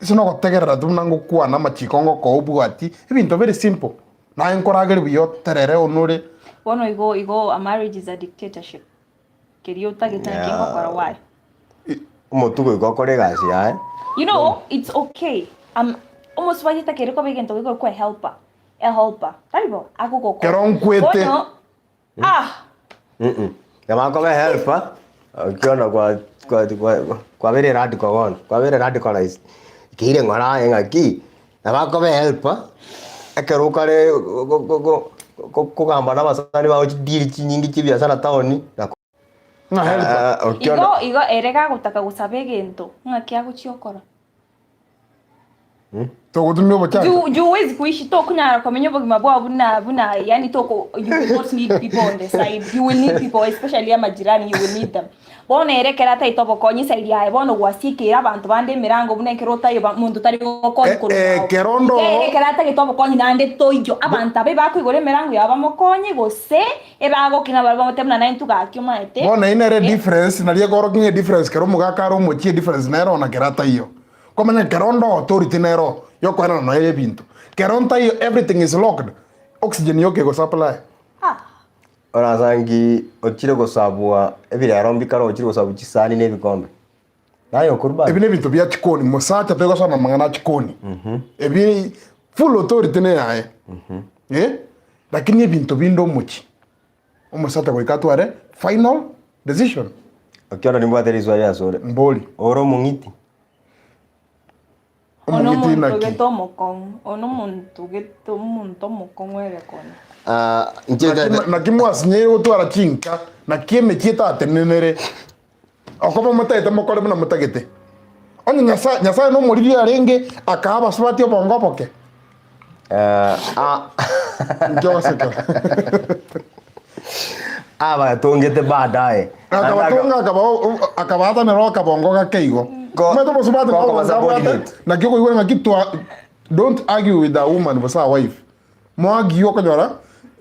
Ase nogotegerera tu buna ngokwana amachiko ngokoa obwati, ebinto very simple. Naye nkoragere buya oterere onore. Bono igo igo a marriage is a dictatorship. Keria otagete naki ngokora why? Omotugo igo okore egasi yaye. You know, it's okay. Um, omosubati takeire koba egento gekorokwa a helper. A helper. Tari bo? Agogokonya. Kero nkwete. Bono, ah! Mm-mm. Nabo akoba helper, okiona kwa kwa kwa kwabeire radical bono, kwabeire radicalized. Keire ng'ora aye ng'aki, nabo akoba helper, ekero okare go- go- go- go- kogamba na abasani bago chideal chinyinge chia ebiasara town, na Ng'a helper. Ah, okiona Igo igo ere gagotaka gosaba egento, ng'aki agochia okora? Togotumia obochache. Juu juu huwezi kuishi tokonyara komenya obogima bwao buna buna yani toko you will not need people on the side you will need people especially amajirani you will need them bono ere ekero ataete obokonyi eside yaye bono gwasiekeire abanto bande emirango buna ekero otaiyo ba monto tari gokonya Eh, korwa eh, mwao ekero ndo- Iga ere ekero atagete obokonyi naende toiyo abanto abe bakoigora emirango yabo bamokonye gose ebagokina barabwo bamotebie buna naintwe gaki omanyete Bono eyio nere eh. edifference, nario ekorokia ng'a edifference kera omogaka are omochie edifference nere ona kera ataiyo. Komanya kera onde authority nero yokoenana nonya ebinto. Kera ntaiyo everything is locked, oxygen yoka ego supply. Ah. Orasangi ochire gosabwa ebirero mbikare ochire gosabwa chisani na ebikombe. Naye okorwa bado. Ebi nebinto bia chikoni, mosacha tegosoma amang'ana a chikoni. Ebi full authority neyaye. Eh, lakini ebinto binde omochie, omosacha goika atware final decision. Ekiagera nimbwate riswali asore. Mbori. Ore omong'iti. One Omong'iti omonto naki? gete omokong'u, one omonto gete omonto omokong'u egekone. Ah, inche Naki- ntaete- Naki mwasinyeire gotwara chinka, naki emechie etatenenere, okoba motaete mokore buna motagete. Onye Nyasae, Nyasae nomoriri arenge, akaa abasubati obongo oboke. Eh, ah, Inki ogosekera? abatongete baadaye. Akabatonga akaba- akabaatanera akabongo gake igo. Ko- Omanyete omosubati ko- nobongo koba abwate, subordinate. naki okoigwera ng'aki twa don't argue with a woman gose a wife. Moagiwe okonyora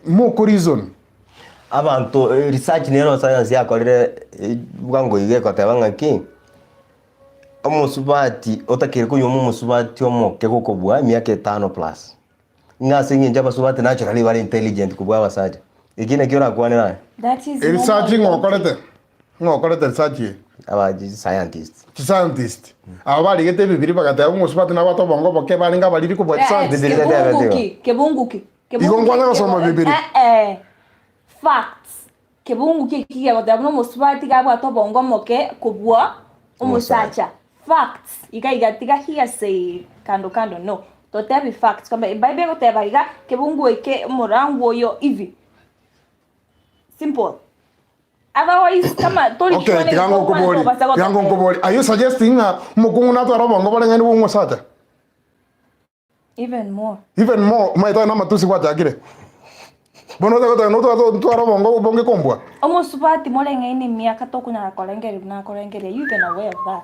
moko reason. Abanto eh, research nero science yakorire eh, bwango iga egoteba ng'aki, omosubati otakeire konywa omosubati omoke gokobua emiaka etano plus. Ng'a ase eng'encho abasubati naturally bare intelligent kobua abasacha. Eki nakio orakwanere aye? That is Research normal. ng'o okorete? Ng'o okorete research eye? Aba scientists. Chiscientist. Aba barigete ebibiri bagateba omosubati nabwate obongo oboke barenge abariri kobua Eh, eh, chiscientist. Bibiri kebungu tetebeti ki? Kebungu ki? Igo Kebungu nkwana ki? gosoma Kebo- Bibiri. Eh, eh. Facts. Kebungu ki eki kegoteba buna omosubati iga abwate obongo omoke kobua omosacha. Facts. Iga iga tiga hearsay kando kando no. Totebi facts kwamba ebible egoteba iga kebungu eke omorangu oyo hivi. Simple. Otherwise kama tori Okay, sure tiga nigento okwana ngokobori. tobasa Tiga gototebia. ngokobori. Are you suggesting ng'a omokungu natware obongo boreng'aine bwa omosacha? Even more. Even more, omanyete aye namatusi gwachakire. Bono otagoteba notware ntware obongo obonge kombua. Omosubati moreng'aine emiaka tokonyara korengereria buna akorengereria, you even aware of that?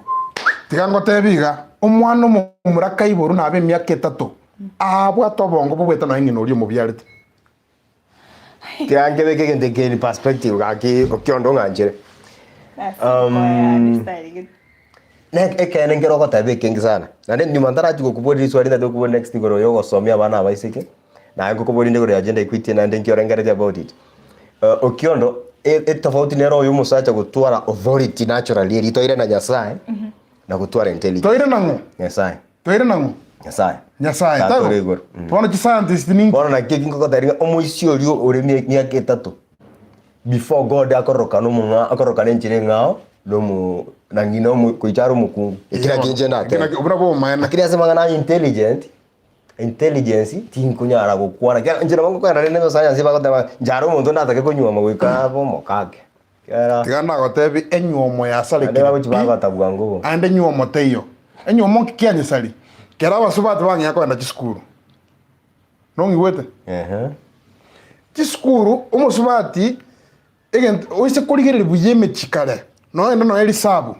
Tiga ngotebi iga, omwana omomura kaiborwe nabe emiaka etato, abwate obongo bobwete nonya ng'ina oria omobiarete. Tiga nkebeke egento eke in perspective gaki okionde ong'anchere. Um, ne ekeene nkere ogoteba ekenge sana. Naende nyuma ntarachia gokoboria riswali ntagete gokoboria next igoro ya ogosomia abana abaiseke, naye nkokoboria inde igoro ya gender equity naende nki orengereretie about it. Eh, Okiondo, e- etofauti nere oyo omosacha gotwara authority naturally eria toire na Nyasaye, na gotwara intelligence. Toire nang'o? Nyasaye. Toire nang'o? Nyasaye. Nyasaye. Tata Taibo? ore igoro. Mm. Bono chiscientist ninki? Bono naki eki nkogotebia ng'a omoisia oria ore mia- miaka etato before God akororokana omong'a akororokana enchera eng'ao na omo na ng'ina omo gocha are omokungu. Eki nakio inche Eki nateba. nakio- buna bomaene. Lakini ase amang'ana a intelligent, intelligence tinkonyara gokwana ekiagera inche nabo ngokwana rende na science bagoteba inche are omonto ndatake konyuoma goika abe omokake. Ekiagera Tiga nagotebi enyuomo naende yasarekire bagochi pi, bagota bwango bo. aende enyuomo teiyo. Enyuomo nki kianyesari? Kera abasubati bang'ea kogenda chisukuru. Nong'igwete? Ehe. Chisukuru, omosubati, egento oise korigereria buya emechie kare, noende nonya risabu,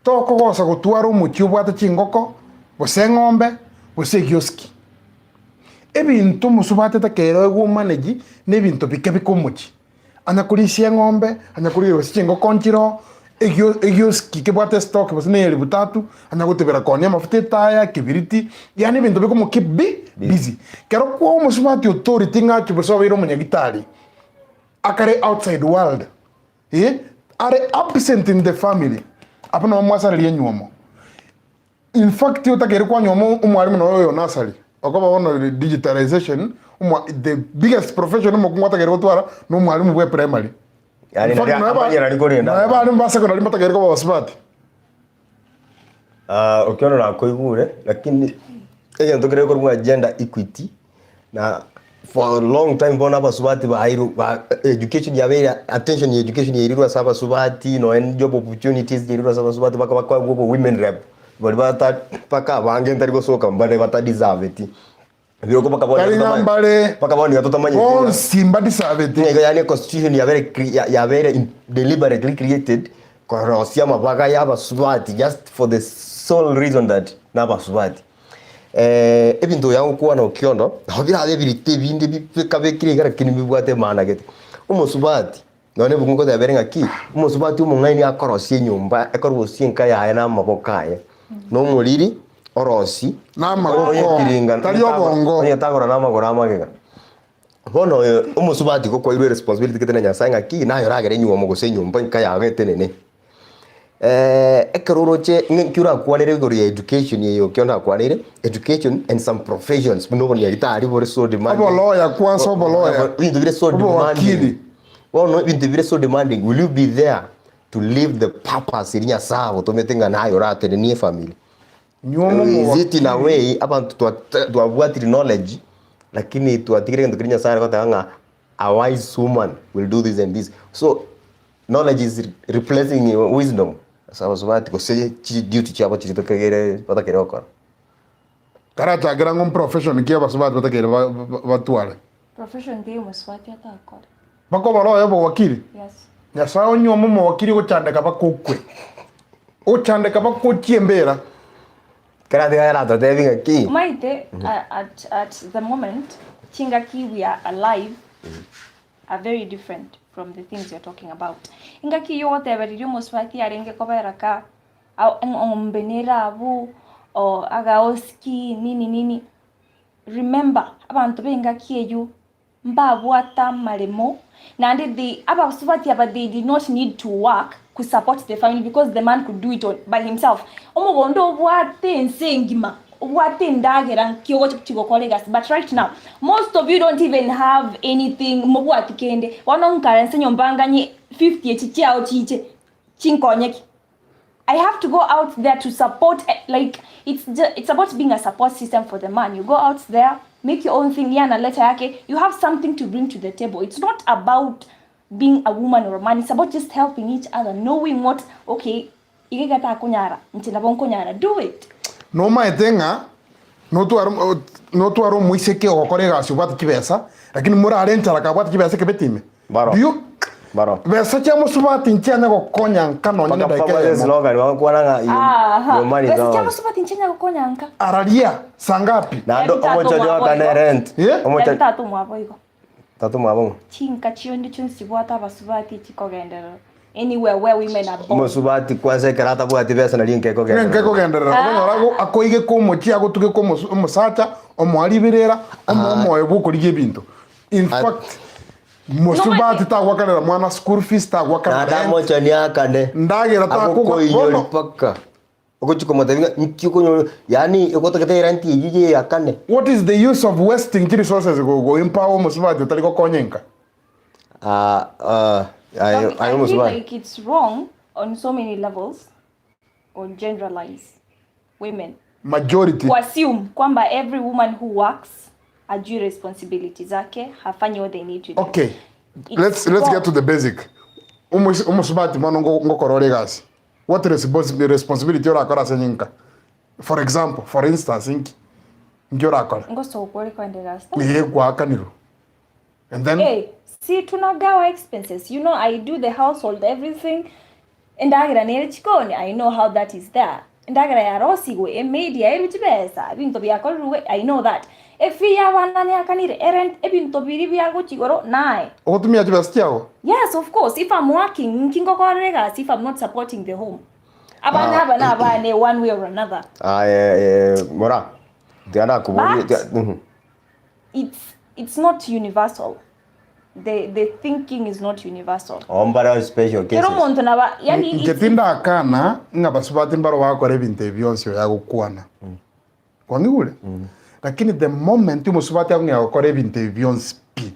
tokogosa gotwara omochie obwate chingoko, gose eng'ombe, gose egioski. Ebinto omosubati atakeire oegwe omanage, na ebinto bike bike omochie. Anya korisia eng'ombe, anya korigia gose chingoko nchiroo, egio egioski kebwate estock gose na eelifu tatu, anya gotebera koonia amafuta etaya, ekebiriti, yaani ebinto bikomo keep bi busy. Kero kwa omosubati authority ng'a ache gose obeire omonyagitari. akare outside world eh, are absent in the family, abwo nabo mwasareria enywomo. In fact otakeire kwanyuoma omwalimu noyo oyo nursery, okoba bono digitalization, omwa the biggest profession omokungu atakeire gotwara na omwalimu bwe primary. Yaani In fact, nari nonya ba- amanyera ari korenda nonya abalimu ba secondary mbatakeire koba abasubati. Ah, okio nakoigure lakini egento kere korwa buna gender equity Na for a long time bono abasubati bairwe ba education yabeire attention ya education yairirwe ase abasubati nonya ne job opportunities yairirwe ase abasubati baka bakoegwa obo women rep baria bata mpaka abange ntari gosoka mbare batadeserveti. Ebirogo mpaka bono Tari ng'a mbare mpaka bono iga totamanyeti ng'a bonsi mbadisabeti. ng'a igo yaani econstitution yabeire cre ya yabeire in deliberately created korosia amabaga ya abasubati just for the sole reason that nabasubati. Ebinto oyo agokwana okiondo, nabo birabe ebirito ebinde bikabekire iga lakini mbibwate emaana gete. Omosubati, nonya ebuku ngoteba ere ng'aki, omosubati omong'aini akorosia enyomba, ekorosia enka yaye na amaboko aye, na omoriri orosie, Na amagoko, onye tari obongo. onye tagora na amagoro amagega. Bono oyo omosubati gokwairwe eresponsibility gete na Nyasaye ng'aki, naye oragere enywomo gose enyomba enka yago etenene. Ekero oroche ng'a nki orakwanere igoro ya education eye okio nakwaneire, education and some professions buna obonyaritari bore so demanding. Oboloya kwanza oboloya. Ebinto bire so Obowakili. demanding. Bono ebinto bire so demanding, will you be there to live the purpose eria Nyasaye agotomete ng'a naye oratenenie efamiri? Nyuoma Is it in a omowakili. way abanto twa- twabwatire knowledge lakini twatigire egento keria Nyasaye are goteba ng'a a wise woman will do this and this. So knowledge is replacing wisdom ase abasubati gose chi duty chiabo chiria tokageire batakeire gokora. Tarachakera ng'o profession ki abasubati batakeire ba- ba- batware. Profession teiyo omosubati atakore. Bakobora oye obowakili. Yes. Nyasae onyuome omowakili ogochandeka baka okwe. Ochandeka baka ochie embera. Kera tiga yaratotebi ng'aki Omanyete at, at the moment chingaki we are alive are very different from the things you're talking about. Engaki eyio ogoteba riria omosubati arenge kobera ka au- eng'ombe nere abwo o agaosiki nini nini, remember abanto ba engaki eyio mbabwate amaremo naende they abasubati aba they did not need to work ku support the family because the man could do it on by himself. Omogondo obwate ense engima obwate endagera nki ogochi gokora egasi but right now most of you don't even have anything mobwati kende bono nkarense nyomba nganye 50 echi chiao chiche chinkonye ki? I have to go out there to support eh, like it's ju- it's about being a support system for the man. You go out there, make your own thing, yeah, na letter yake. You have something to bring to the table. It's not about being a woman or a man. It's about just helping each other, knowing what okay, iga iga takonyara, inche nabo nkonyara. Do it. Nomaete ng'a notware notware omoiseke ogokora egasi obwate chibesa, lakini morare enchara kabwate chibesa ekebeti ime. Mbaro. Do you Mbaro. besa chia mosubati nchianya gokonya nka nonye Mpaka na edaika pamwe eyemo. slogan bagokwana ng'a your- Aha. your money is Besa chia ours. mosubati inche nyagokonya nka. Araria saa ngapi? Naende Yaani tata omochori omwabo oakane igo. rent. Eh? Yaani Omochori tata omwabo igo. tata omwabo ng'o? Chinka chionde chionsi chibwate abasubati chikogenderera. Anywhere where women are born. Omosubati kwanza ekero atabwati besa nari enka Enka ekogenderera. ekogenderera. Okonyora ago- akoigeka omochie agotugeka omosu- omosacha, omoa riberera, omoa omoyo bwokorigia ebinto. In Ah. fact, mosubati tagwakanera mwana school fees, tagwakanera Naende rent, amochani akane. ndagera takogwa Agokoinyori bono. mpaka. Ogochia komotebia ng'a inki okonyora yaani ogotagete erent eyio yeyakane. What is the use of wasting chiresources go go empower omosubati otari gokonya enka? Ah, ah, aye I aye feel omosubati. like it's wrong on so many levels or generalize women. Majority. Kuassume kwamba every woman who works ajui responsibility zake hafanyi what they need to do. Okay. It's Let's let's wrong. get to the basic. Omois- Omosubati bono ngo- ngokora ore egasi. What responsi- responsibility orakore ase nyenka? For example, for instance, inki? Inki orakore? Ngosoka ore kwenda egasi. Ee, gwakanirwe. And then Hey, si tunagawa expenses. You know I do the household everything. Endagera nere chikoni, I know how that is there. Endagera yarosigwe, emaid yaerwe chibesa, ebinto biakorirwe, I know that. Efee y'abana neakanire, erent, ebinto biria biagochia igoro, naye. Ogotumia chibesa chiago? Yes, of course, if I'm working, nki ngokorera egasi if I'm not supporting the home? Abana aba na abane one way or another. Aye eh, mora tiga nakoborie But- tiga- mhm. It's, it's not universal. The the thinking is not universal. Oo mbare special Kera cases. omonto naba yani Inche it's, it's, tindakana ng'a basubati mbaro bagokora ebinto ebi bionsi oyo agokwana. Kwang'igure? Lakini the moment omosubati akong'ea gokora ebinto ebi bionsi pi,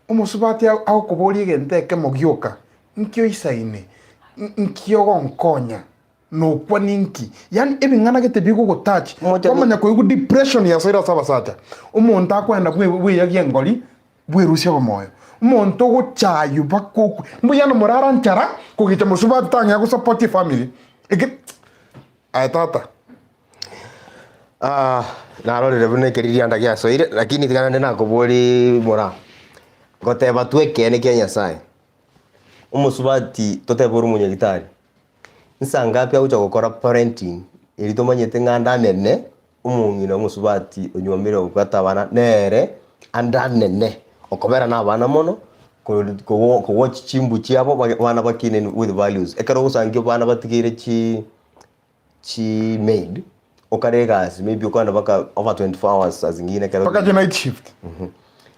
omosubati agokoboria egento ekemo gioka, nki oisaine? Nki ogonkonya? Nokwa ninki? Yaani ebing'ana gete bigogotouch, Omochani- kwamanya koigwa depression yasoire ase abasacha. Omonto akoenda bwe bweyagia engori, bwerusia obomoyo. Omonto ogochaywa mpaka okwe. Mbuya nomorara nchara, kogicha mosubati tang'ea gosupport efamily. Eke aye tata. Ah, narorire buna ekeririanda giasoire, lakini tiga naende nakoborie moraa, goteba tu ekeene kia Nyasaye, omosubati totebe ore omonyagitari, Nsa ngapi agocha gokora parenting eria tomanyete ng'a ande anene omong'ina omosubati onyuomire obwate abana nere ande anene okobera na abana mono ko kowatch chimbu chiabo bage abana bakine with values. Ekero ogosangia abana batigeire chi chimaid okare egasi maybe okogenda mpaka over 24 hours saa zingine ekero Mpaka chi night shift.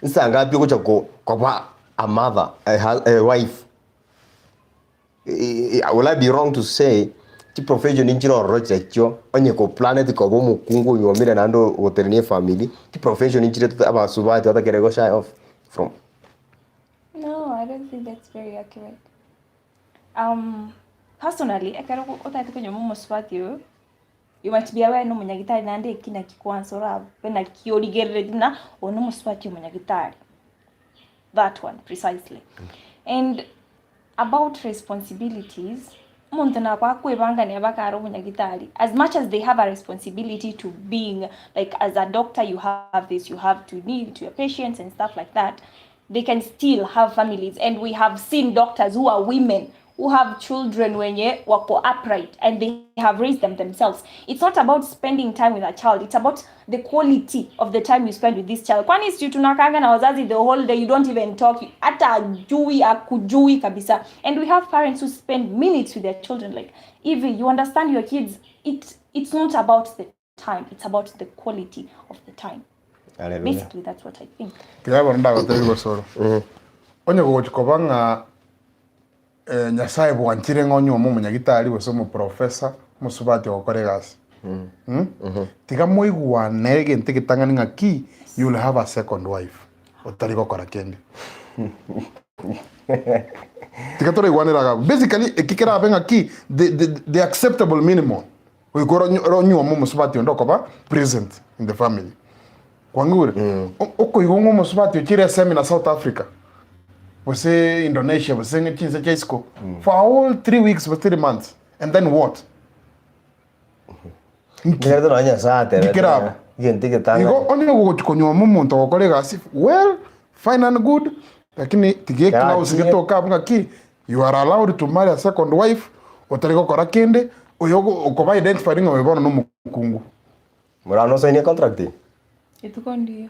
nsa ngapi ogocha ko koba a mother a hu a wife. Will I be wrong to say chiprofession nchire ororo chiachio onye koplaneti koba omokungu onyuomire naende ogotenenia efamiri, chiprofession nchire tota abasubati batakere go shy off from. No, I don't think that's very accurate. Um, personally, ekero otagete konyuoma omosubati oyo, you might be aware nomonyagitari naende eki naki kwansa orabe naki origereretie buna oyo nomosubati omonyagitari. That one precisely. And about responsibilities, omonto nabo akoebangania mpaka are omonyagitari as much as they have a responsibility to being like as a doctor you have this you have to need to your patients and stuff like that they can still have families and we have seen doctors who are women who have children wenye wako upright and they have raised them themselves it's not about spending time with a child it's about the quality of the time you spend with this child kwani si tunakaanga na wazazi the whole day you don't even talk hata ajui akujui kabisa and we have parents who spend minutes with their children like Evie you understand your kids it, it's not about the time it's about the quality of the time Hallelujah. basically that's what i think Tiga bono ndagotebi gosoro. Onye gogochi koba ng'a eh, Nyasaye bwanchire ng'a onyuome omonyagitari gose omoprofesa, omosubati ogokora egasi. Mm? Tiga moigwane egento egetang'ani ng'a ki, you will have a second wife otari gokora kende. Tiga toraigwanere iga abwo. Basically, eki kerabe ng'a ki, the, the, the acceptable minimum. Goika oronyuome omosubati onde okoba present in the family. Kwang'igure? O- Okoigwa ng'a omosubati ochire eseminar South Africa, gose Indonesia, gose ng'a chinse chia isiko, for a whole 3 weeks gose 3 months, and then what? Nki? Nkerete nonya Nyasaye atebete Nkere abo. ng'a egento egetang'ani. Igo onye ogochi konyuoma omonto ogokora egasi, well, fine and good, lakini tiga eclause Kerakinye. getoka abwo ng'aki, You are allowed to marry a second wife otari gokora kende, oyo okoba identified ng'a oyo bono nomokungu. Morano osainie contract eye? Rituko ndiyo.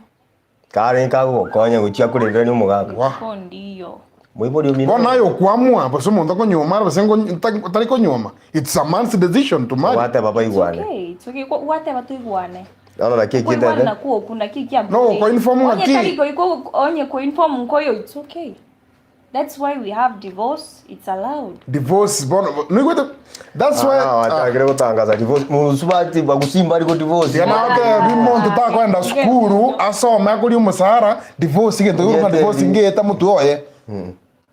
Kare nkagogokonya gochia korenderania omogaka. Wah. Rituko ndiyo. Moibori omino. Bono aye okwamua gose omonto okonyuoma are gose nko- otari konyuoma, it's a man's decision to marry. Gwateba It's baigwane. okay, it's okay. Kwa- Gwateba toigwane. Bono naki eki Okoigwana ntebete. nakwo okwo naki ekiambu. No, okoinform Onye ng'aki? tari koigwa onye koinform nkoyo it's okay. That's why we have divorce, it's allowed. Divorce bono noigwete that's why Ah, wachakire gotangaza divorce mosubati bagusimba ariko divorce Tiga nagotebi monto takoenda sukuru asome akorie omosaara divorce egento gekorokwa Ngete divorce bi. ngeta motwe oye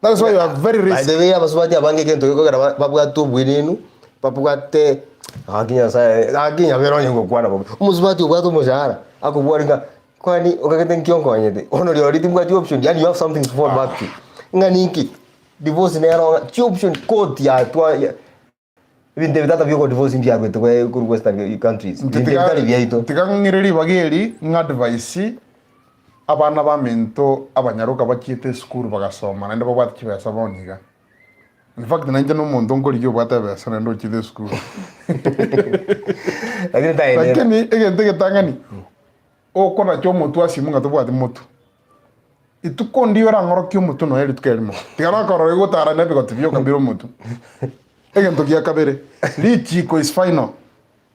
that's why you are very By risk the way abasubati abange egento gekogera ba- babwate obwenenu babwate gaki nyasaye gaki nyabere onye ngokwana bobe omosubati obwate omoshahara akobwari ng'a Kwani okagete nki onkonyete? Bono rirorio timbwati option, yaani you have something to fall back to. Ng'a ninki? Divorce nero ng'a chioption court yatwa ya ebinto ebi tata biogo divorce mbiarwete kwe korwa western countries. Inche Ebinto ebi tiga tari biaito. tiga ng'ire ribaga eri ng'advise abana baminto abanyaroka bachiete esukuru bagasoma naende babwate chibesa bono iga. In fact nainche nomonto nkorigia obwate ebesa naende ochiete esukuru. Lakini taenera. Lakini egento egetang'ani Okonacha omotwe ase ng'a tobwati motwe. Rituko ndiyo orang'orokie omotwe nonya rituko erimo. Tiga nakorora gotara na ebigoti bioka mbire omotwe. Egento gia kabere, richiko is final.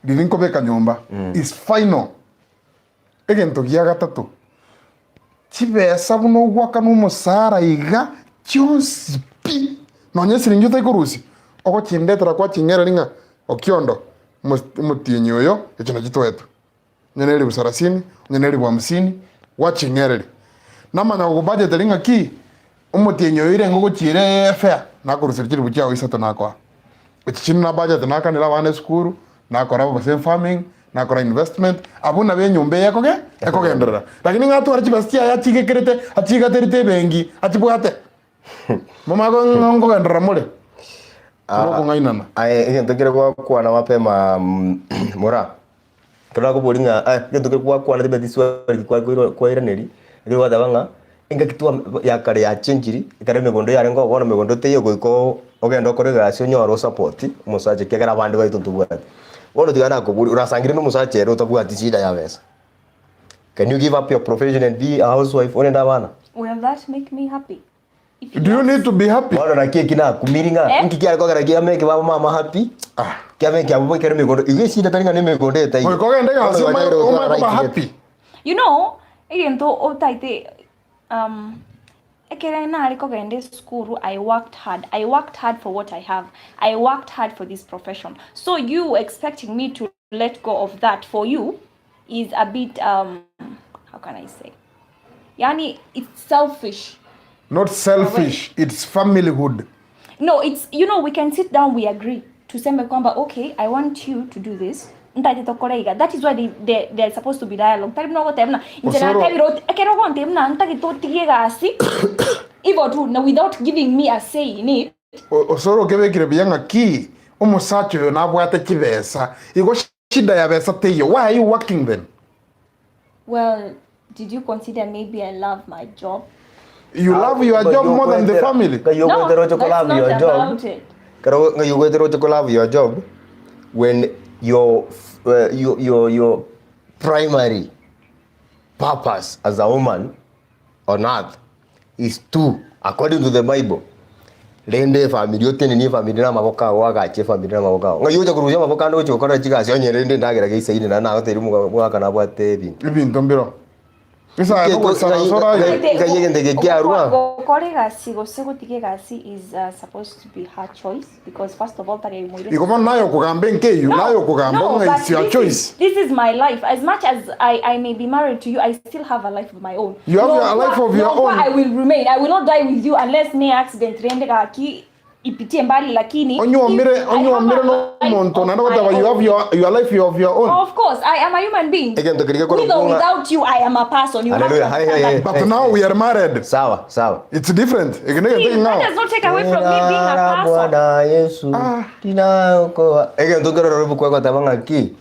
Riria nkobeka nyomba is final. Egento gia gatato, Chibesa buna ogwakana omosara iga chionsi pi, nonya esiringi otari korusia, ogochindetera kwaching'ereria ng'a Okiondo, omotienyi oyo, echi nachio twaetwe. Onye ne elifu sarasini, onye ne elifu hamsini, gwaching'ereria. Namanya gogobajeteria ng'a ki, omotienyi oyo irenge ogochiira efare, nakoruseria chilifu chiago isato nakoa. Echi chinde nabajete nakanera abana esukuru, nakora gose farming, nakora investment, abwo nabo enyomba eye ekoge ekogenderera. Lakini ng'a atware chibesa chiaye achigekerete, achigaterete ebenki, achibwate. Momanye ko ng'a nkogenderera more, okong'ainana. Aye egento kere gwakwana mapema mora, ekero nakoboria ng'a aye egento kere gwakwana tibeti swali ki kwakoirwa kwairaneri, ekero gwateba ng'a engaki twa ya kare yachenchiri, ekero emegondo yarenge oo bono megondo teiyo goika oo ogende okore egasi onyore osapoti omosacha ekiagera abande baito ntobwati. Bono tiga nakoboria orasangire na omosacha ere otabwati shida ya besa, can you give up your profession and be a housewife orende abana? Will that make me happy? If Do you yes, need to be happy? Bono naki eki nakumiri ng'a Eh? inki kiare kogera kiame eke baba mama happy Ah. kiame eke abwo ekero emegondo igo esida tari ng'a na emegondo etaiyo. Goika ogende egasi Bono omanye gwachakire gotwara omanye koba right happy. gete. You know, egento otaete um, ekere nare kogenda esukuru I worked hard. I worked hard for what I have. I worked hard for this profession. So you expecting me to let go of that for you is a bit um, how can I say? Yaani it's selfish. Not selfish, it's familyhood. No, it's you know we can sit down we agree. Tuseme kwamba okay, I want you to do this. Ntaete tokore iga. That is why they, they, they are supposed to be dialogue. Tari buna ogoteba buna inche Osoro. natebire oti ekero ogontebia buna ntagete otige egasi igo tu na without giving me a say in it. Osoro okebekire buya ng'a ki omosacha oyo nabwate chibesa igo shida ya besa teiyo why are you working then? Well, did you consider maybe I love my job? You love your job more than the family? Ngai No, ogwetera oche that's kolove not your job. about it. Kero ngai ogwetera oche kolove your job when your uh, your your your primary purpose as a woman on earth is to according to the bible rende efamiri otenenie efamiri na amaboko ago agache efamiri na amaboko ago. Ng'ai ocha korusia amaboko ande gochia gokora chigasi onye rende endagera geisaine naende nagotebirie omoga omogaka nabwate ebinto. Ebinto mbiro. Esae Nki togoisara ngai- ase oraye. ngai- ngai egento eke kiarua. Gokora egasi gose gotiga egasi is uh, supposed to be her choice because first of all tari aimoire Igo bono naye okogamba enkeyio, naye okogamba no, ng'a but it's your this choice. Is, this is my life. As much as I, I may be married to you, I still have a life of my own. You have your life of your Nokwa own. I will remain. I will not die with you unless ne accident rende gaki ipitie mbali lakini Onyuomire if I have onyuomire a life nomonto of naende my ogoteba you own. have your, your life of your own. Of course, I am a human being. Egento keria With or gekorokwa ng'a- without you, I am a person. You have to Hallelujah. Hey, hey, understand hey. that. But now we are married. Sawa sawa. It's different. Eke negento Still, that ekeng'ao. does not take away from me being a Jina la person. Bwana Yesu Ah. linaokoa. Egento nkerororo ebuku egoteba ng'aki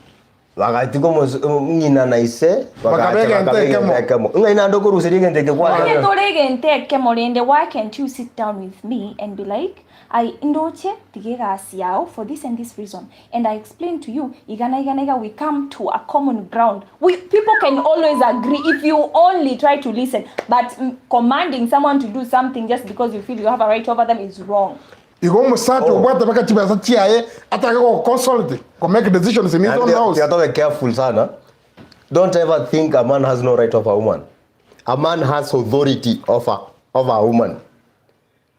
bagatiga omos- ng'ina na ise Bakaba bagacha egento bakaba egento ekemo. ekemo. Ng'ai naende okoruseria egento eke Onye kwateba. tore egento ekemo rende, why can't you sit down with me and be like, Aye ndoche tiga egasi yao for this and this reason and I explain to you iga na iga na iga we come to a common ground. We people can always agree if you only try to listen but commanding someone to do something just because you feel you have a right over them is wrong. Igo omosacha Oh. obwate mpaka chibesa chiaye atake goconsult go make decisions in his own Naende house. tiga tobe careful sana. Don't ever think a man has no right over a woman. A man has authority over, over a woman.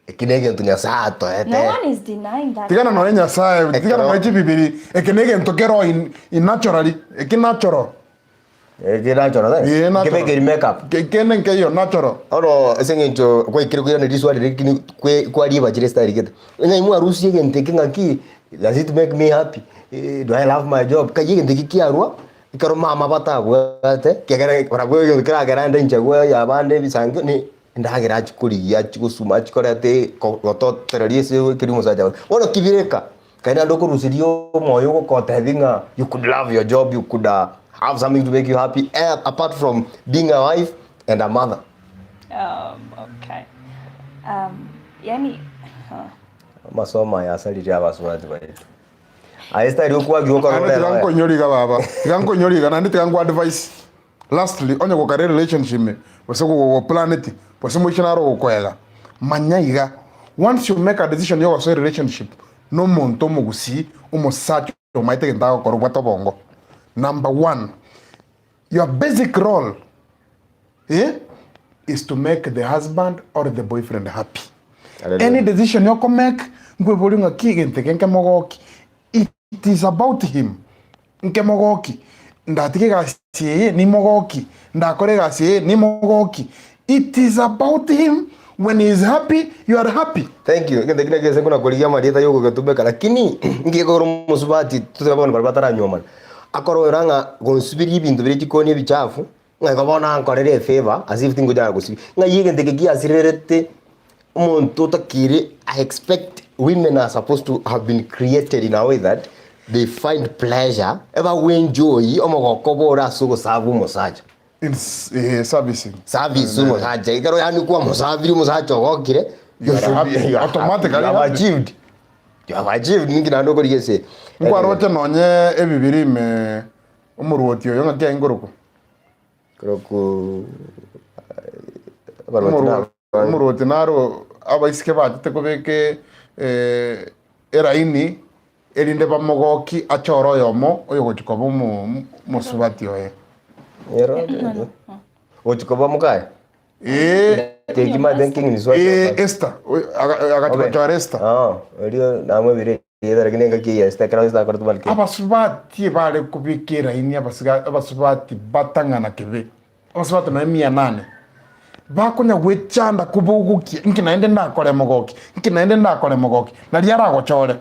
Eki negento Nyasae atoete. No one is denying that. Tigana nonya Nyasae, tigana nonya chibibiri, eke negento kero in, in naturally, eki natural. Eki natural, eh? Ee, natural. Nkebekeri makeup. Ke- Kende nkeiyo natural. Bono ase eng'encho kwaikire koirana riswali riria lakini kwe- kwariebachire style gete. Ng'a mwarusie egento eke ng'aki, does it make me happy? Eh, do I love my job? Kai egento eke kiarwa, ekero mama batabwate, kiagera barabwo egento keragera ande inchagua ya abande ebisankio ni Endagera achie korigia, achie gosuma, achie koreta e ko gototereria ase keria omosacha agote. Bono kibireka, kari naende okoruseria omoyo ogokotebia ng'a you could love your job, you could have something to make you happy eh apart from being a wife and a mother. Um, okay. Um, yani, huh. Amasomo aya asaririe abasubati baito. Aye style okwagia okora Naende tiga ore nkoinyore iga baba, tiga nkoinyore iga naende tiga nko advise. Lastly, onye gokare relationship ime, gose gogoplaneti, gose moisho naro ogokoega, manya iga, once you make a decision ya ogosoa erelationship na omonto omogusii, omosacha omaete egento agokora obwate obongo, number one, your basic role eh, is to make the husband or the boyfriend happy. Any decision okomake nkweboria ng'a ki egento eke nkemogoki, it is about him, nkemogoki, ndatige egasi eye nimogoki, ndakore egasi eye nimogoki, it is about him, when he is happy you are happy. Thank you. Egento ekio nakio gese nkona korigia amarieta yogogetumeka lakini nki gekogera omosubati totiga bono baria bataranywomana akorora ng'a gonsiberia ebinto biria chikoni ebichafu Ng'a igo bono ankorere efavour as if tingonyara gosibia. Ng'ai egento eke giasirerete omonto otakeire I expect women are supposed to have been created in a way that they find pleasure, ebagoenjoy omogoko obo ore ase ogosaba omosacha. In s- eh, servicing. Service omosacha ekero yaani kwamosabirie omosacha ogokire, You are you should be- happy. you are Automatically happy. You have happy. achieved. You have achieved ninki naende okorigia ase Nkwaroche nonye ebibiri ime Omorwoti oyo ng'aki aye nkorokwa? Korokwa abarwoti na Omorwoti naro abaiseke bachete kobeka eh, eraini erinde bamogoki achore oyomo oyogochia koba omo- omosubati oye. Gochia koba mokaye? Ee, Teki ma thinking ni swati. ee, Esther, oyo- aga- agachia Obe. gochora Esther. Ah, erio namwebire erieta lakini engaki eye Esther ekero Esther akorete malkia. Abasubati ebare kobeka eraini abasiga abasubati batang'ana kebe, abasubati nonya mia nane, bakonya gwechanda kobogokia, inki naende ndakore mogoki, inki naende ndakore mogoki, naria aragochore.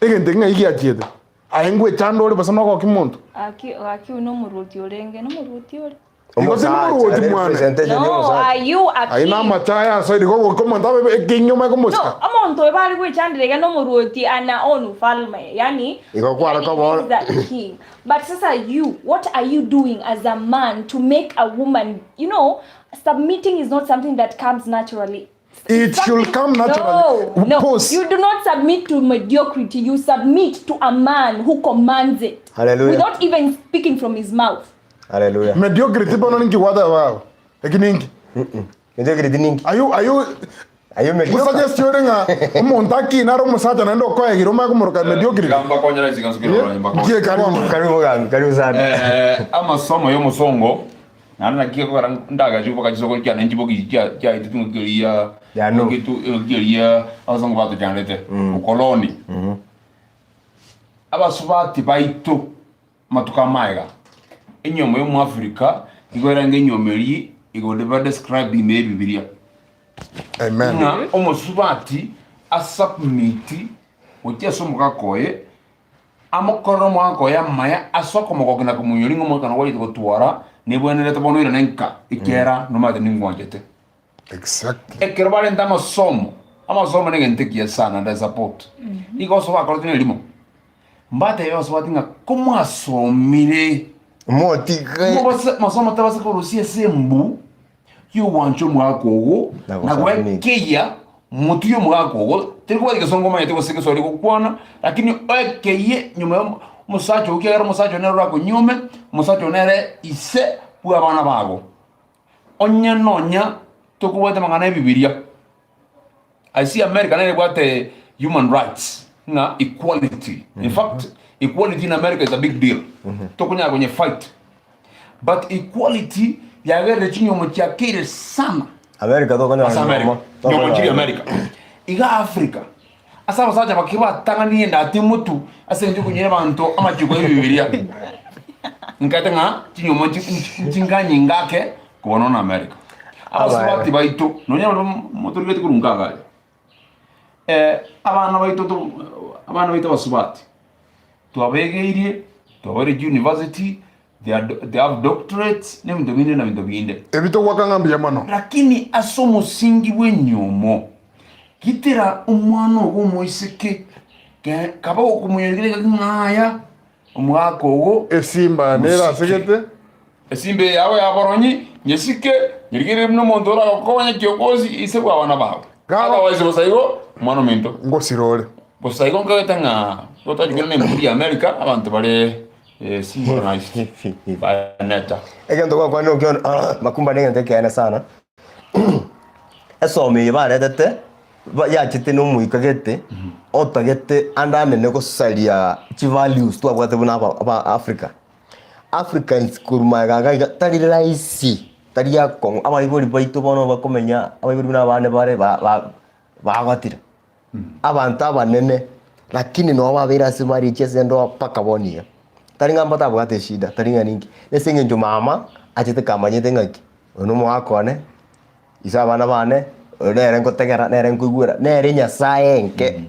Egento eke ng'ai giachiete? Aye ngwechanda ore bosa nogoki monto? Gaki gaki oyo nomorwoti orenge, nomorwoti ore. Igo tindi Omosacha, morwoti mwane. representation No, y'omosacha. are you a Aye king? namache aya asoire igo goika omonto abe ekenyoma No, ekomosika. omonto oyo bare gwechandera iga nomorwoti ana own ufalme yani Igo kware yani koba he's the king but sasa you what are you doing as a man to make a woman you know submitting is not something that comes naturally It should come naturally. No, no. Pause. You do not submit to mediocrity. You submit to a man who commands it. Hallelujah. Without even speaking from his mouth. Hallelujah. Mediocrity bono ninki gwateba iga? Eki ninki? Mediocrity ninki? Are you, are you, Are you mediocre? Gosuggest ore ng'a omonto akina are omosacha naende okoegire omanye komoroka mediocrity? Tiga mbakonyere ase ekanso kere ororo mbakonye. Nki ekari bono? Karibu mogambi, karibu sana. Eh, amasomo y'omosongo naende naki ekogera ndagachi mpaka chisokoro chiane nchiboki chia chiaetete ng'aki eria Ya no. ng'aki tu- ng'aki eria abasongo batochandete ukoloni. Abasubati baito amatuko amaega, enyiomo ya omoafrika nigo erenge enyiomo eria igo eba described ime y'ebibiria. Amen. Ng'a omosubati asubmit gochia ase omogaka oye, amokorere omogaka oye amaya ase okomogokia na komoinyora ng'a omogaka nogwachete gotwara, nebwenerete bono oirane nka, ekiagera nomanyete ningwanchete. Exactly. Ekero barente amasomo, amasomo negento ekiya sana and I support. Nigo ase bakorete nerimo, mbatebie abasubati ng'a komwasomire, Motige. mobase masomo tabasa korusia ase embu y'ogwancha omogaka ogo, Na na gosubmit. gwekeyia motwe y'omogaka ogo, teri kobwati gesongo omanyete gose egeswahili gokwana, lakini oekeyie nyuma ya omosacha ogo ekiagera omosacha oyo nere orakonyuome, omosacha oyo nere ise bw'abana bago. Onye nonya tokobwate amang'ana y'Ebibilia, I see America nere ebwate human rights ng'a equality. In fact, equality in America is a big deal. Tokonyara konye fight. But equality yagerire chinyuomo chiakeire sana America tokonyora ase America. nyuomo. Nyuomo chiri America. Iga Africa, ase abasacha bake batang'anire endati motu ase eng'encho okonyora abanto amachiko y'Ebibilia. Nkaete ng'a chinyuomo nchi- nchi- nchinganyinga ake kobua nonya na America. Abasubati baito, nonya baria motorigeti korwa nka iga aria, eh, abana baito to abana baito abasubati, twabegeirie, twabaire chiuniversity, they are they have doctorates, na ebinto binde na binto binde. Ebi togwaka ng'a mbuya mono. Lakini ase omosingi bw'enyiomo, gitera omwana ogo omoiseke, ke kaba okomonyorigera engaki ng'a aya, Omogaka ogo Esimba mosike. nerasegete. Esimba eye yabo ya boronyi, nyesike, nyerigererie buna omonto oragokonye kiogosi ise bw'abana bao. Gabo. Otherwise bosa igo, omwana ominto. Ngosira ore. Bosa igo nkagete ng'a totachikire na emburi ya America, abanto bare eh, synchronized by nature. Egento gwakwanire okio makumba negento ekeene sana. Esomo eye baretete ba- yachete na omoika gete otagete ande anene gosaria chivalues twabwate buna aba aba Africa. Africans korwa magega iga iga tari rahisi. Tari akong'u, abaibori baito bono bakomenya, abaibori buna abande bare ba- ba- bagotire, abanto abanene, lakini nabo babeire ase marriage ase endoa mpaka bono iga. Tari ng'a mbatabwate eshida, tari ng'a ninki, ase eng'encho mama achete kamanyete ng'aki, oyo na omogaka one, ise abana bane, oyo nere ngotegera, nere nkoigwera, nere nyasaye enke.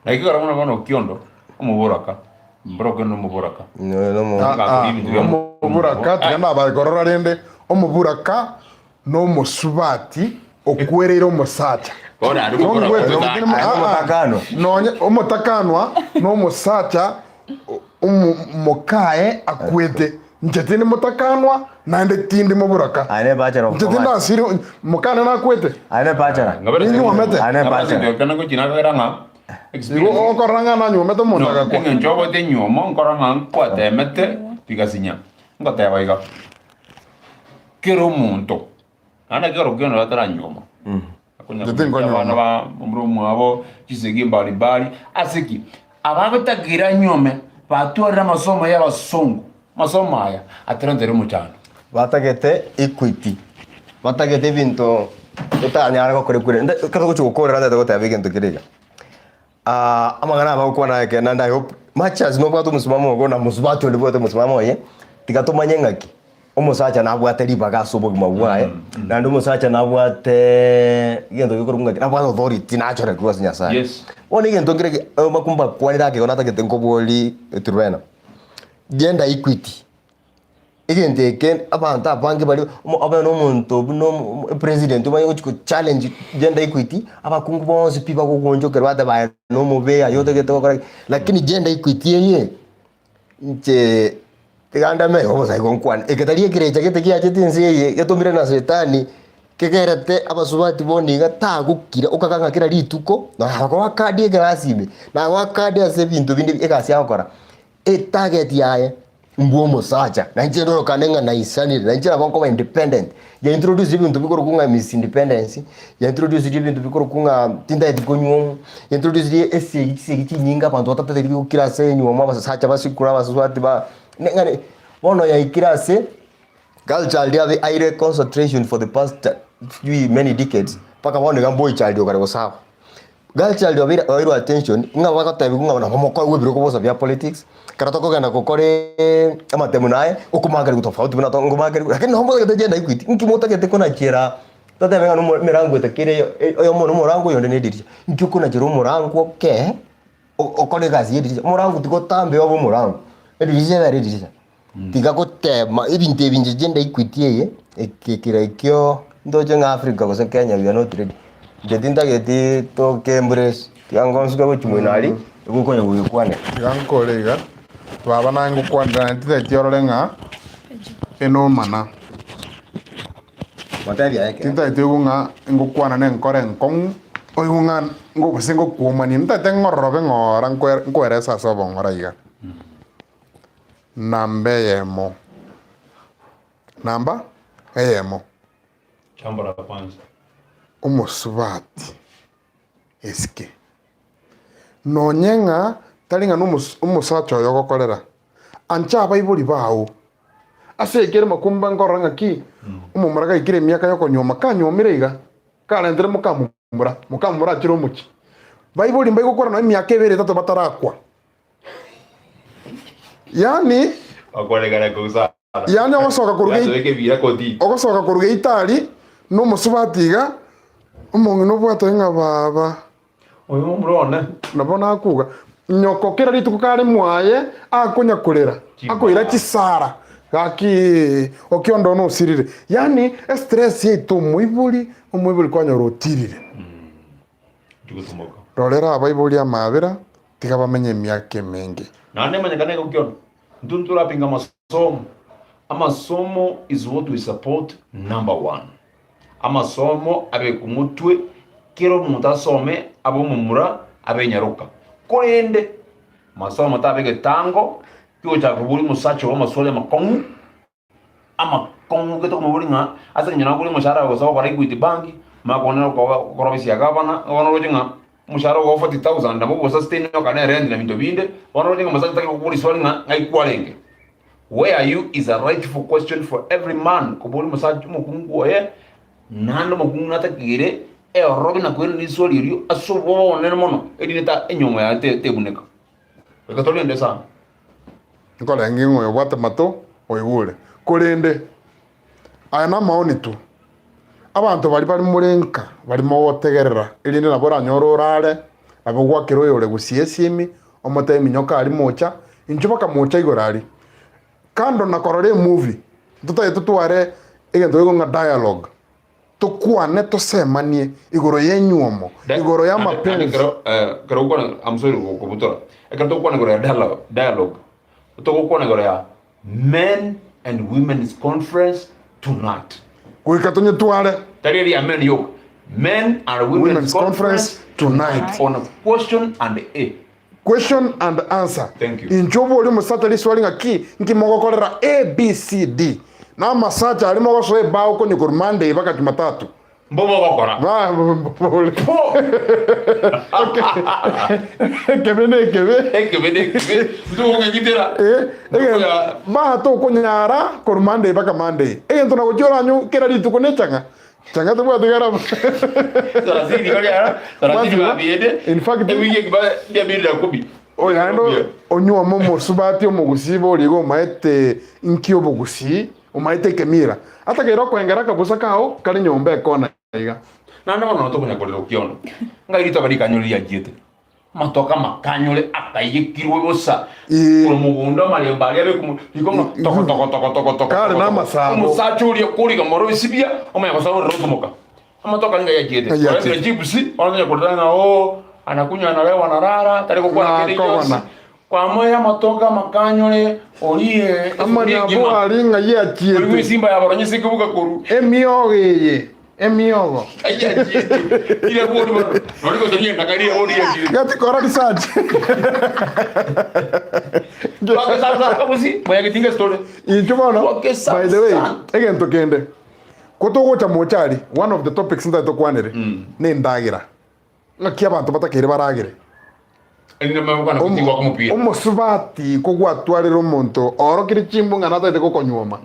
Naki ekero buna bono Okiondo, omoboraka, mbora Okiondo nomoboraka. Oyo nomo- Ah, ah, omoburaka tiga nabae korora rende omoburaka nomosubati okwereire omosacha Bono aria omoboraka Nongwete, ototaaka. nongwete mo- Aye ah, ah. nomotakanwa. Nonye omotakanwa nomosacha omo- mokaye akwete Inche tindi motakanwa, naende tindi moboraka. Aye ne bachelor of Inche commerce. tindasiri, mokane nakwete. Aye ne bachelor. Ninywomete. Aye ne bachelor. Igo okorora ng'a nanywomete omonto agakwa. Eng'encho ogote enywomo nkorora ng'a nkwatemete bigasinya ngoteba iga kera omonto naende ekero okio ataranyuoma Inche tinkonyuoma. abana ba momura omwabo chisegi mbali mbali ase ki abagotakire anyuome batwarire amasomo ya abasongo amasomo aya atarentire omochando. Batagete equity, batagete ebinto otanyare gokora ekwere. Nde ekero togochi gokorera ntagete goteba egento kere iga. Amang'ana aya bagokwana aya ekeene naende I hope much as nobwate omosimamo ogo na mosubati onde obwate omosimamo oye, tiga tomanye ng'aki omosacha nabwate ribaga ase obogima bwaye, naende omosacha nabwateeee egento gekorokwa ng'aki, nabwate authority naturally korwa ase Nyasaye. Yes. Bono egento nkere eke, mbakwanire ake igo natagete nkoborie Truvena, gender equity. Egento eke abanto abange baria omo obe na omonto buna omo epresident omanye gochi gochallenge gender equity, abakungu bonsi pi bagogoonchokera bateba aye na omobe aye otagete gokora ki, lakini gender equity eye, inche tiga ndeme igo bosa igo nkwane, eke tari ekerecha gete giachete ense eye getomire na setani, kegerete abasubati bono iga tagokira okaga ng'a kera rituko, nagoa card ekerasi ime, nagoa card ase ebinto binde egasi agokora. Etarget yaye mbwe omosacha, na inche ndorokane ng'a naisanire, na inche nabo nkoba independent. Ya introduce ebinto bikorokwa ng'a miss independence, ya introduce ebinto bikorokwa ng'a tintageti konywa, ya introduce esegi chisegi chinyinge abanto batatageti gokira ase enywomo abasacha basikure abasubati ba ne ng'a bono yaikire ase girl child abe aire concentration for the past sijui many decades mpaka bono iga boy child okare gosaba. Girl child obeire oeirwe attention ng'a bagotebiwa ng'a nabo mokoegwa ebirogo bosa bia politics, ekero tokogenda gokora amatemu naye, okomakerigwa tofauti buna to ngomakerigwa lakini nabo motagete gender equity, nki motagete konachera totebe ng'a nomo emerango etakeire eyo oyomo na omorango oyonde na edirisha, nki okonachera omorango okee okore egasi ya edirisha, omorango tiga otambe obe omorango, edirisha ebe ere edirisha. Tiga gotema ebinto ebi inche gender equity eye, eke kera ekio ntoche ng'a Africa gose Kenya we are not ready. Inche tintageti toke embrace, tiga ngonsuke gochia moino aria, nigo okonya gogekwanera. Tiga nkore iga, baba naye ngokwanera naye tintageti orore ng'a enomana. Motebie aye ekero. Tintageti oigwe ng'a ngokwana na enkoro enkong'u, oigwe ng'a ngo gose ngokuomania, ntagete ng'ororobe ng'ora nkoe nkoerese ase obong'ora iga. Namba eyemo, namba eyemo, Jambo la kwanza. omosubati esike. Nonye ng'a tari ng'a nomos omosacha oyo ogokorera, ancha abaibori bao. Ase ekere makumba nkorora ng'aki, omomura gaikire emiaka yokonyuoma, kanyuomire iga, karentire mokamomura, mokamomura achire omochie. Baibori mbaigokora nonye emiaka ebere etato batarakwa. Yaani, Bakwarekana kousana. yaani ogosoka koruga Yatobeka ebira koti. ogosoka koruga eitari na omosubati iga, omong'ina obwate ng'a baba. Oyo momura one. Nabo nakuga, nyoko kera rituko kare mwaye akonya korera, akoira chisara, gaki okionda one osirire. Yaani estress yaito omoibori, omoibori kwanyora otirire. Tigotumoka. Rorera abaibori amaabera, tiga bamenye emiaka emenge. Naende manyekane igo kiono, intwe ntorapinga amasomo, amasomo is what we support number one. Amasomo abekwe motwe, kera omonto asome abe omomura abe enyaroka. Korende masomo tabe egetango kiogochaka koboria omosacha ogo amaswali amakong'u, amakong'u gete okomoboria ng'a ase eng'encho nagokora omoshahara gose ogokora Equity Bank, omanye kobana okoba okora ofisi ya gavana, bono oroche ng'a omoshahara ogo 40,000 nabo ogosustain okane erent na ebinto binde, bono oroche ng'a omosacha tari gokoboria riswali ng'a ng'ai kwarenge. Where are you is a rightful question for every man koboria omosacha omokungu oye, naende omokungu natakigere eororobe na koirana riswali erio ase obwoba obonene mono, erinde ta enyomba yaye te tebuneka. Goika torende sana. Nkorenge ng'a oyobwate mato oigure. Korende aya namaoni tu, abanto baria bare more nka baria mogotegerera, erinde nabo oranyore orare, nabo ogwakera oyore gusii esimi, omotebie minyoka aria mocha, inchuo baka mocha igoro aria. Kando na korora emovie, ntotagete totware egento gekorwa ng'a dialogue, tokwane tosemanie igoro y'enywomo, igoro Naende y'amapenzi. ekero ekero ogokwana I'm sorry gokobutora, ekero togokwana igoro ya dialogue dialogue, togokwana igoro ya Men and Women's Conference tonight. Goika tonyetware. Tari eria men yoka, Men and Women's Women's Conference Conference tonight. on question and A. Question and answer. Thank you. Inche oborie omosacha riswali ng'a ki nki mogokorera A, B, C, D. Na amasacha aria mogosoa ebao konya korwa Monday mpaka Jumatatu. Mbobe ogokora. Ba- bore. Ekebe na ekebe. Ekebe na ekebe. Ntogokegitera. Eh, ege- ba tokonyara korwa Monday mpaka Monday. Egento nagochia oranywe kera rituko ne chang'a. Chang'a tebwati garama. Sarasini baria, sarasini Mwasiba? babiete. In fact- ewiki ekiba mia mbili na kumi. Oyo naende onyuome omosubati omogusii boria iga omaete inki obogusii, omaete ekemira. Atakeire okoengera akabosa kao kare nyomba ekona iga. Naende bono tokonya korera okiondo, ng'ai ritoka rikanyore riachiete, amatoke amakanyore akaiyekirwe bosa Ee. korwa mogondo amarembo aria abekwa mo- riko ng'a toko toko toko toko toko Kare toko toko. namasabo. Omosacha oria koriga moro esibia, omanya gosoa ororo otomoka. Amatoke aria ng'ai achiete. Ng'ai achiete. Orentire chips, bono tonya korera ng'a oo, anakunywa analewa analala, tari gokwana kende gionsi. Nakogona. Kwamoeire amatoke amakanyore, orie esuguria Amanyabwo engima. aria ng'ai Origwe achiete. esimba ya baronyese ekebuga korwa. Emiogo eye, emiogo. Ng'ai achiete. Ire bori bono. Nori gotoria endaka riria bori riachiete. Gati kora research. Twakesasa kabusi, mwayagetinga story. Inchuo bono, Twakesasa. by the way, egento kende, ko togocha mochari, one of the topics ntari tokwanere, ne endagera. Ng'aki abanto batakeire baragere? Erinde mabokana gotigwa komopira. Omosubati kogwatwarire omonto oorokire chimbu ng'a natagete gokonyuoma,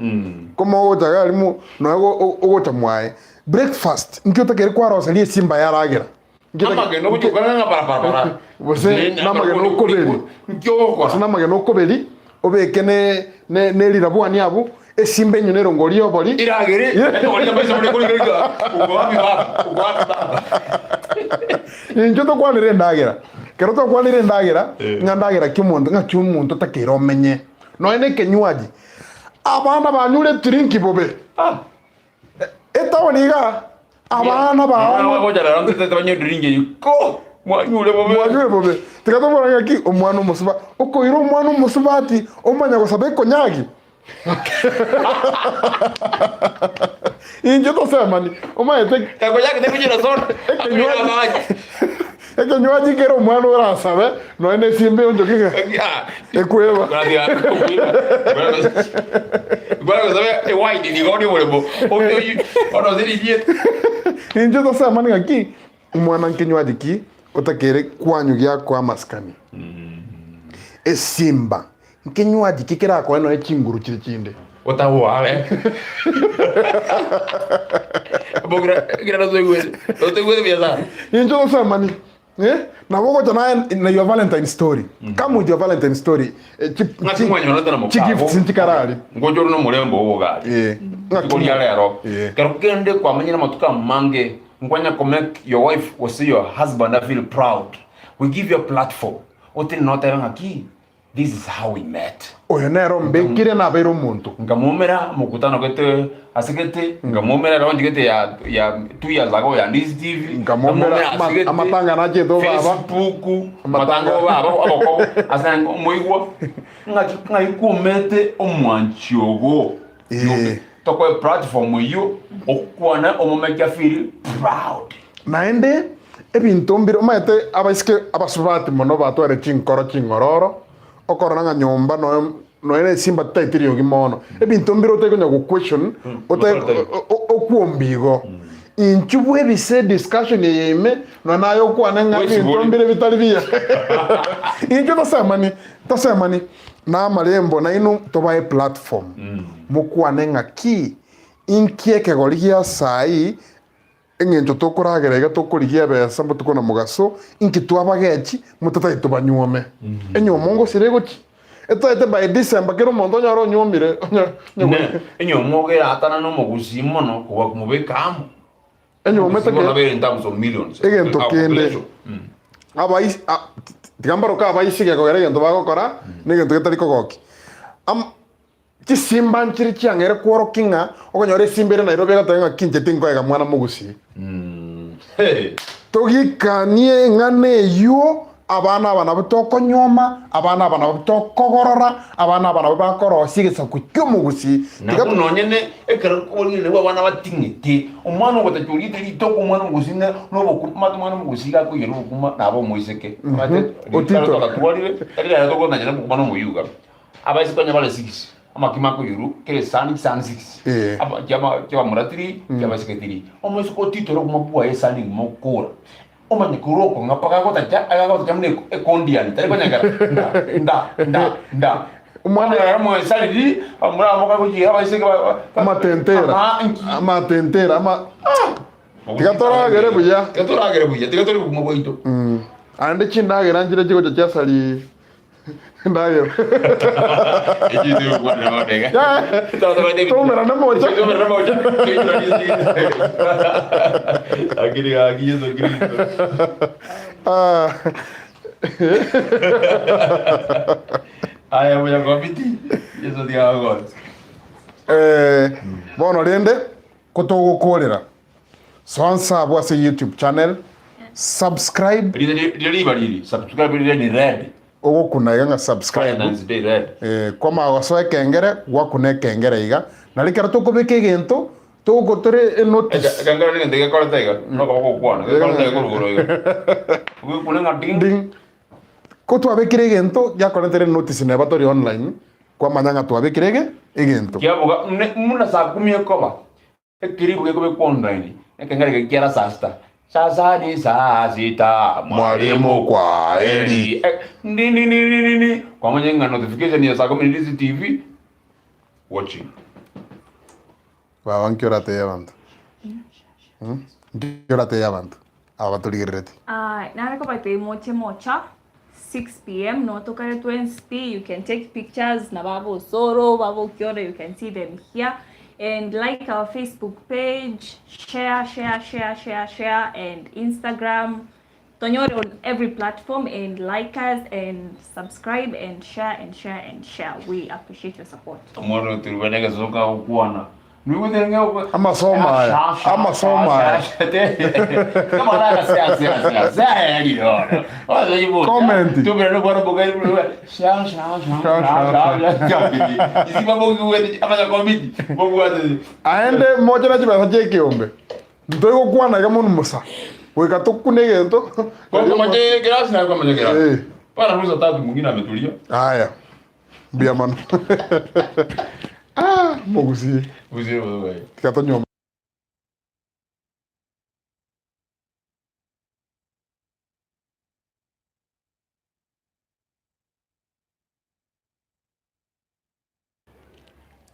komogocha iga aria mo nonya ogocha mwaye, breakfast nki otakeire kwaroseria esimba yaragera? Nki otake- Amagena ogochia gokana ng'a barabara. Gose namagena okoberi. Nki ogokora? Gose namagena okoberi, obeke ne ne ne rirabwani abwo, esimba enywe nerongori y'obori. Iragere, etogoria amaiso more korigereria uko wapi baba, uko wapi baba. Inchuo tokwanere endagera. Ekero twakwanire endagera, ng'a ndagera ki omonto, ng'aki omonto otakeire omenye. Nonya na ekenywaji, abana banyure etirinki bobe. Etaoni igaa, abana bao Mwana gocha rero ntete banywe drink eyio. Ko! Mwanyure bobe. Mwanyure bobe. Tiga tobora ng'aki omwana omosuba okoira omwana omosubati omanya gosaba ekonyagi. Inche tosemani omanyete Ekonyagi tekochera soda. Ekenywaji. Akoira amache. ekenywaji kere omwana orasabe nonya na esimba eonchoke ng'a ekweba. Inche tosemani ng'aki omwana nkenywaji ki otakeire kwanywa giakoa amasikani. Esimba Nkenywaji ki kerakoe nonya chinguru chire chinde? Inche tosemani eh, nabo ogocha naye na your valentine story come with your valentine story eh, chi, chi, chi gifts nchikarari ngocha ore nomorembe ogo gari Eh, ng'aki rituko ria rero Eh. kero kende kwamenyire amatuko amange nkwanya ko make your wife gose your husband a feel proud we give you a platform otenene otebe ng'aki This is how we met. Oyo nere ombekire nabeire omonto. Nkamoumera mokutano gete ase gete, nkamoumera launch gete ya ya 2 years ago ya Ndizi TV, Nkamoumera ase gete, amatanga nachete obaba. Facebook, Amatanga. amatanga obaba abakobo ase omoigwa ng'aki ng'ai kwomete omwanchi ogo. Eh. Tokoe platform eyio okwane omomeke afeel proud. Naende ebinto mbire omanyete abaiseke abasubati mono batware chinkoro ching'ororo, okorora ng'a nyomba noyo nonya na esimba titaeti riogi mono. Ebinto mbire otari konya go question, otari Otari. o- o- okwomba igo. Inchuo bwebise ediscussion eye ime nonya naye okwane ng'a ebinto Bwesibore. mbire bitari biya. Inchuo tosemanie, tosemanie na amarembo nainwe tobae platform mokwane ng'aki inki ekegori gia saii eng'encho tokoragera iga tokorigia ebesa botuko na mogaso inki twabagechi motatari tobanyuome. Enywomo ngosira egochi etoete by December kera omonto onyore onyuomire onye onye Ne, enywomo iga eratana na omogusii mono kobua komobeka amo. Enywomo Omogusii bono etake abeire in terms of millions. Egento Our kende. population. Mm. Abaisi a- ti- tiga mbaroke abaiseke kogera egento bagokora na egento getari kogokia. Am- chisimba nchire chiang'eire kworokia ng'a okonyora esimba ere Nairobi egoteba ng'a ki inche tinkoega mwana mogusii. Hey. Togikanie eng'ana eyio, abana aba nabwo tokonyuoma, abana aba nabwo tokogorora, abana aba nabwo bakorosia egesaku ki'omogusii. Tiga Nabo nonye ne ekero korire nabwo abana bating'ete, omwana ogotacha oriete ritoke omwana omogusii ne nobokuma, omanyete omwana omogusii iga akoiyora obokuma naba omoiseke. Omanyete Otito. rikaro twakatwarire, tari rero tokonanya na obokuma na omoyuga. Abaiseke onye bare six, amakima akoiyorwa kera esani chisani six, Eh. aba chiaba chiabamura three, chiabaiseke three. Omoiseke otitore obokima bwaye esani engima okora, omanye korwa okong'a mpaka agotacha, agagotacha buna eko- ekondiani, tari konyegera nda nda nda nda. Omwana- Omwana moesariri, bamura amo kagochiira abaiseke ba- ba- Amatentera, Ama- nki. amatentera, ama ah! Tiga toragere buya. Tiga toragere buya, tiga tore obokima bwaito. Aende chindagera nchire chigocha chiasari endagera. Toumerane mocha. Ah. Eh, bono rende kotogokorera soa nse abwo ase youtube channel subscribe Ogokuna iga ng'a subscribe, eh, kwamanya gosoa ekengere, gwakuna ekengere iga, nari ekero tokobeka egento, togoko tore enotice. Ekengere negento gekorete iga, nokoba gokwana, gekorete iga korwa igoro iga. Ogekune ng'a ding. Ding. Ko twabekire egento, giakoretire enotice neba tori online, kwamanya ng'a twabekire ege egento. Kiabuga, muna muna saa kumi ekoba, Ekeribu gekobekwa online, ekeng'ere keria kiara saa sita. Sasa ni saa sita, Mwalimu kwaheri. Eh, ndi ndi ndi ndi ndi ndi. Kwamanya ng'a notification ya saa kumi Ndizi TV watching. Baba nki oratebie abanto? Hmm? Nki oratebie abanto aba batorigereretie? Ah, nare kobatebia moche mocha 6 pm no tokare twensi pi you can take pictures na baba Osoro, baba Okiore you can see them here and like our Facebook page, share share share share share and Instagram tonyore on every platform and like us and subscribe and share and share and share we appreciate your support. Omwana otirwe negesoka agokwana. Amasomo aya, amasomo aya. Comment. Aende moche na chibesa chia ekeombe, ntori gokwana iga monwe mosa, goika tokune egento. Eh. Aya. Mbuya mono. Ah, mogusii. Tiga tonywe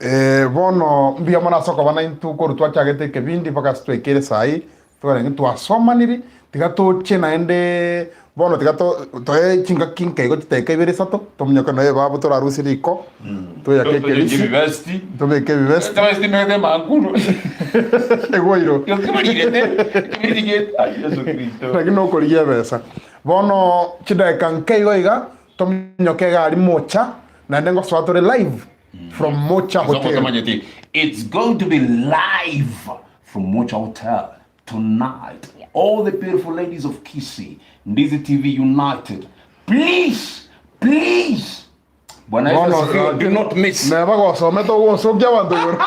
Eh, bono mbuya mono ase okoba naintwe korwa twachagete ekebindi mpaka ase twaikeire saii, twarenge twasomaniri, tiga toche naende bono tiga to toe chingaki nka igo chidakika ibere isato, tominyoke nonya ebabu torarusie riko, toyake ekerisi, tobeke ebibesti, egoiro lakini nokorigia ebesa. Bono chidakika nke igo iga, tominyoke iga aria mocha, naende ngosoa tore live from Mocha Hotel. Otamanyeti, It's going to be live from Mocha Hotel tonight. All the beautiful ladies of Kisii, Ndizi TV United. Please, please. Bwana Yesu Bono, asifiwe. Do not miss. Neba gosomete ogonsokia abanto igoro.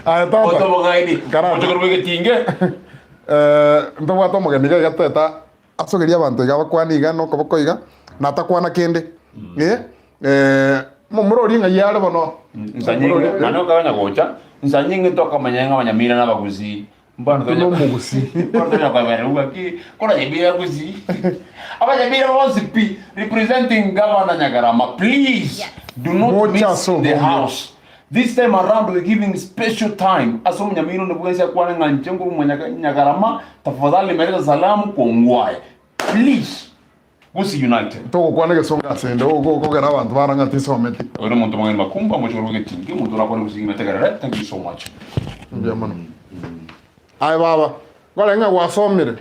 Aye tata. Otobogaini. Karate. Otokorwa egetinge. Eh, ntobwate omogeni iga iga teta asogerie abanto iga abakwane iga na okoboko iga, na atakwana kende. Eh, eh, momura oria ng'ai are bono? Nsanyinge, nane okaganya gocha, nsanyinge tokamanya ng'a abanyamira na abagusii. Mbano Buna omogusii. Mbano tonya koeberera ng'aki kora Nyamira gusii. Abanyamira bonsi pi representing Governor Nyagarama please do not Moche miss ase the obonge. house. This time around we're giving special time ase omonyamira onde bwensi akwane ng'a inche nkorwa Mwanyaka Nyagarama tafadhali mereta salamu kongwae. Please Gusii United. Togokwana egesongo asende okogera abanto bara ng'a tisometi. Oyo nomonto omong'aini makumba omochie korwa egetingi omonto orakwane gusii ng'ina thank you so much. Mbuya mono. Aye baba, nkore ng'a gwasomire.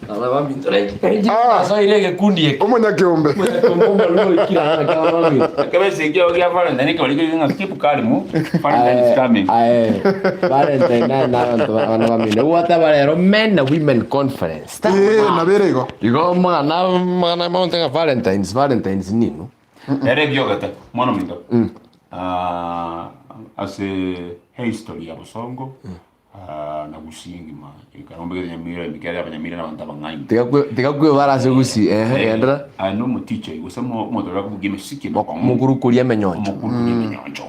Baba baminto nainche Ah. nasoire egekundi eke. Omonyakeombe. Omonyakeombe omorwire oikire aa naki abana baminto. Ekebesi ekio gia Valentine ekero kere ng'a keep calm, Valentine is coming. Aye, Valentine naye na abanto ba- abana bamino. Gwateba rero men na women conference. Ee, nabo ere igo. Igo omwana omwana monto ng'a Valentines, Valentines nino. Ere ebiogete mwana ominto ah, ase history ya bosongo ah, na gusii engima ekero mbegete nyamira ime ekiagera abanyamira na abanto abang'aini Tiga kwe- tiga kwebara ase gusii ehe genderera. aye na omoticha gose omo- omonto oria akobugia emesiki emekong'u Mokuru koria emenyoncho. omokuru koria emenyoncho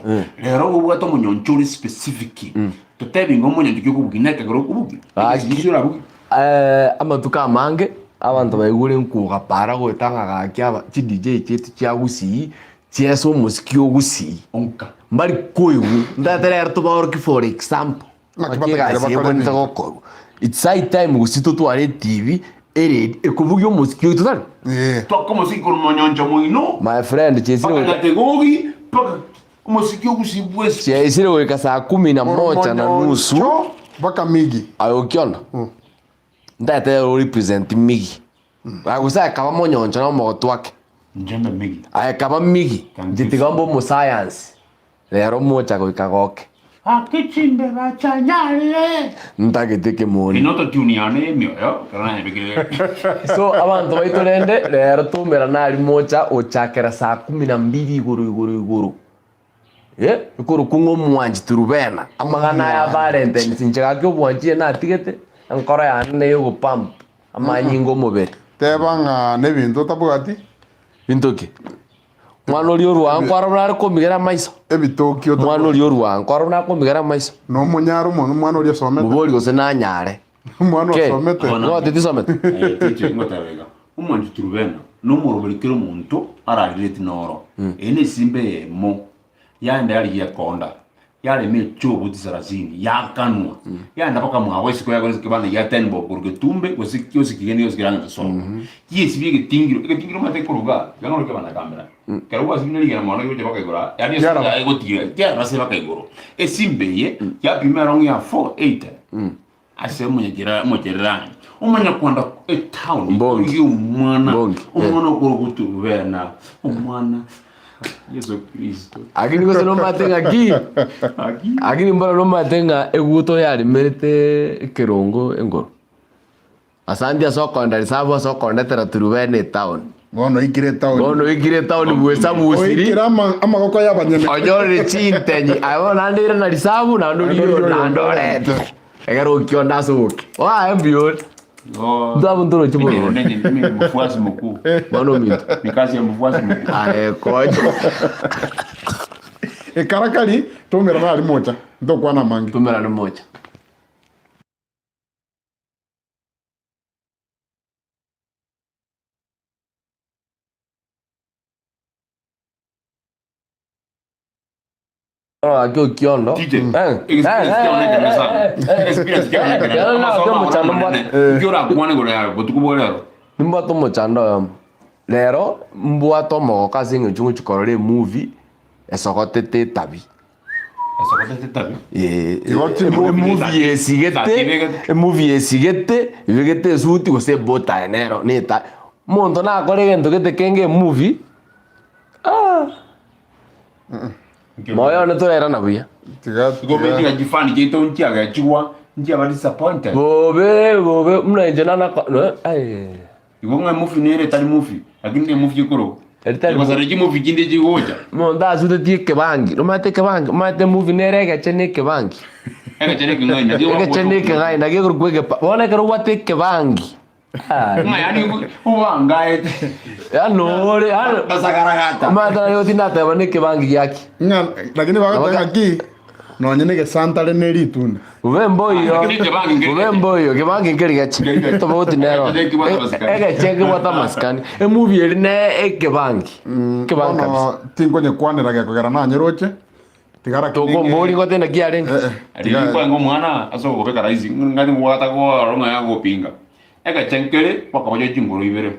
rero obwate omonyoncho ore specific totebi ng'a omonyoncho ki okobugia na ekegoro okobugia Gaki. egesisi orabugie Eh, amatuko amange abanto baigure nkoga para goeta ng'a gaki aba chi DJ chiaito chia gusii chiese omosiki o gusii Onka. mbari koigwa ntagete rero tobaorokie for example Naki ng'aki batagete egasi bakore ebwenerete ebinto. gokorwa it's high time gusii totware etv eredi ekobugia omosiki oito tari Ee. Twaka omosiki korwa monyoncho moino my friend chiesire mpaka goika Nyategogi mpaka omosiki o gusii bwesi. chiaisire goika saa kumi na moja na nusu Monyoncho mpaka Migi. Aye okiona, ntagete ere orepresent Migi. Aye gose aye kaba monyoncho na omogotu ake. Inche mbe Migi. Aye kaba Migi, Thank inche you, tiga sir. mbe omosayansi, rero mocha goika goke. Ake chimbeba chianyarire. Ntagete ekemoni. Inoto tune yane y'emioyo ekero nayebekire. So abanto baito rende, rero toumerana aria mocha gochakera saa kumi na mbili igoro igoro igoro. Eh, ekorokwa ng'a omwanchi Turubena, amang'ana aya a Valentines inche gaki obwanchi eye natigete, enkoro yane neye ogopump amanyinga omobere. Teba ng'a nebinto otabwati. Binto ki? Mwana oria orwaa nkwaro buna are komigera amaiso. Ebitoki Mwana otabwati. oria orwaa nkwaro buna akomigera amaiso. Nomonyare omonto omwana oria osomete. Mobori gose nanyare. Omwana Ke, osomete. Ng'o titisomete? Eh, teacher, ngoteba iga omwanchi Turubena nomoroberi kera omonto ararireti noro eye nesimba eyemo yaenda yarigia ekonda yarema echobo tisarasini yakanwa yaenda mpaka mwago isiko yakora ekebanda gia ten bob korwa getumbe gose gose kegende gose kerang'ete sobo giesibia egetingiro egetingiro omanyete koruga iga noro kebanda kambera ekero gwasibire rigena mono gegocha mpaka igoro aa yaani Kiaraba. esimba egotira kiaraba ase mpaka igoro esimba eye yapima erong'i ya 480 Ase omonyachera omochererani, omonyakwanda etown Mbongi. origia omwana Mbongi, eh. omwana okorokwa Turubena omwana Yeso Kristo Lakini gose nomanyete ng'a ki? Aki. Lakini mbora nomanyete ng'a eguto yaremerete ekerongo engoro. Asanti ase okonda risabu ase okondetera Turubena etown. Bono oikire etown. Bono oikire etown bwesabusiri. Oikire ama- amagoko y'abanyene. Onyorire chintenyi. Aye bono naende irana risabu naende Naende oriyo oriyo naende orete. Ekero okionda ase oboke. Oaye mbuya ore. Intwe abwo ntoroche bororo. Mimi ni mfuasi mkuu. Mwana ominto. Ni kazi ya mfuasi mkuu. Aye konya. Ekarakari, toumerana aria mocha, ntokwana amange. Toumerane mocha. Gaki okiondo. TJ, experience kiao nekene sana. Experience kiao nekene. Amasomo Omochando amanene. mbwate. Ki orakwane igoro yaye botuko bwa rero. Nimbwate omochando oyomo. Rero mbwate omogoko ase eng'encho ngochia korora emovie esogotete etabi. Esogotete etabi. Ee, Igo chimovie emovie esigete, emovie esigete, ebegete esuti gose ebotae nero na etae. Omonto nakore egento gete kenge emovie, aah. Moyo one torairana buya. Tiga Igo tiga. tiga chifani chiaito nchiagechigwa nchiaba disappointed. Bobe bobe buna inche nana no aye. Igo ng'a emovie nere etari movie lakini ne movie ekorokwa. Eri tari Egosara chimovie chinde chigocha. Omonto asutetie ekebangi, nomanyete ekebangi, omanyete emovie nere egeche na ekebangi. Egeche na ekeng'aini nakio Egeche na ekeng'aini nakio ekorokwa egepa bono ekero obwate ekebangi Ng'a yaani obangaete. Yaani ore yaani Basagaragata. omanyete nari otindateba na ekebangi giaki. Ng'a lakini bagoteba ng'a ki? Nonye na egesantare ne ritunda. Bobe mboiyo, Lakini ekebangi nkeri bobe geche. mboiyo, kebangi nkeri geche. Nkeri geche. Tofauti nero. Egeche nkebwate amasikani. Egeche nkebwate amasikani. Emovie eri ne ekebangi. Ekebangi kabisa. Bono tinkonyekwanera gekogera nanyeroche, tiga lakini Tokombori ngote naki arenge. Eh, eh, Riria tiga kwange omwana ase okobeka rahisi ng'ani ngwata korora ng'a yagopinga. Egeche nkere bakabochia chingoro ibere.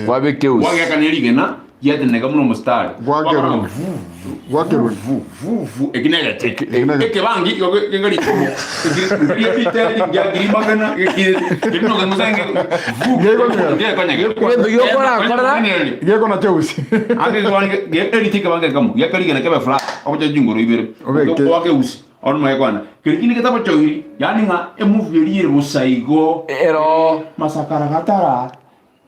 Kwabeka eusi. Gwageaka ne rigena giateneneka buna omositari. Gwakerwa. Gwakora vu, vu, Gwakerwa. vu, vu, vu. Eki negeche. Eki negeche. Ekebangi igo ge- genga rikomo. Eki- ngeria riteri ngiakiri magena gekirete. Keri nokeng'usa nge vu. Gekonyegera. Gekonyegera. Egento giokorakorera. Geko na cheusi. Ake kebangi ge- erite ekebangi ekemo. Giaka rigena kebe flat. Obochie chingoro ibere. Obeke. Oake eusi. Bono mwekwana, keria kinde getabochoiri, yaani ng'a emovie eria ere bosa igo, Ero. masakara gatara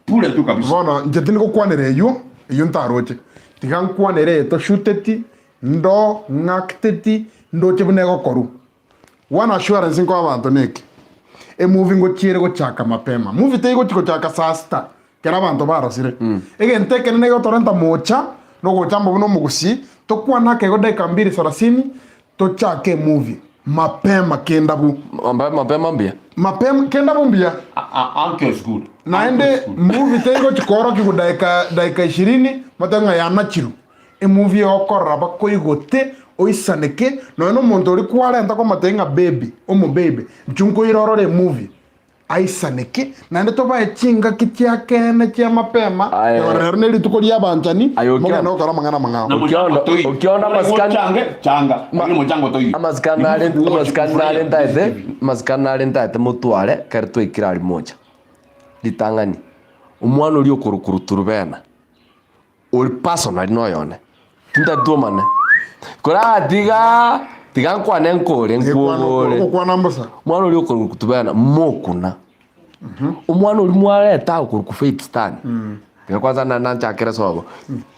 bure tu kabisa. Bono inche tindi gokwanera eywo, eywo ntaroche. Tiga nkwanere eye toshuteti, ndo ng'acteti, ndoche buna egokorwa. One assurance nkoa abanto neke, emovie ngochia ere gochaka mapema. Movie teigochi gochaka saa sita, ekero abanto barosire. Egento ekenene gegotorenta mocha, nogocha amo buna omogusii, tokwane akaigo dakika mbili sarasini, Tochake emovie mapema kenda bu. Mapema mbuya. Mapema kenda bu mbuya. Uncle is good. Naende movie teigochi koorokigwa daika daika ishirini motebe ng'a yanachirwe. Emovie egokorora bakoigote oisaneke nonya na omonto oria kwarenta komotebia ng'a baby omobaby inchu nkoire orore emovie. Aisaneke, naende tobae chingaki chi'ekeene chia mapema, Aye. igoro rero nerituko ri'abanchani, Aye, Okiondo. mogende gokora amang'ana amang'ao. Na mochango Okiondo- toiyo. Okiondo amasikani- Ochange, changa. Lakini mochango toiyo. Amasikani nare amasikani nare ntaete amasikani nare ntaete motware ekero twaikire aria mocha. Ritang'ani, omwana oria okorokwa Turubena, ori personally noyone, tintari twomane, koratiga tiga nkwane nkore nkwogore. Ogokwana mbosa. Omwana oria okorokwa Turubena mokuna, omwana oria mwareta okorokwa Faith Stan, tiga kwanza na nachakere sobo,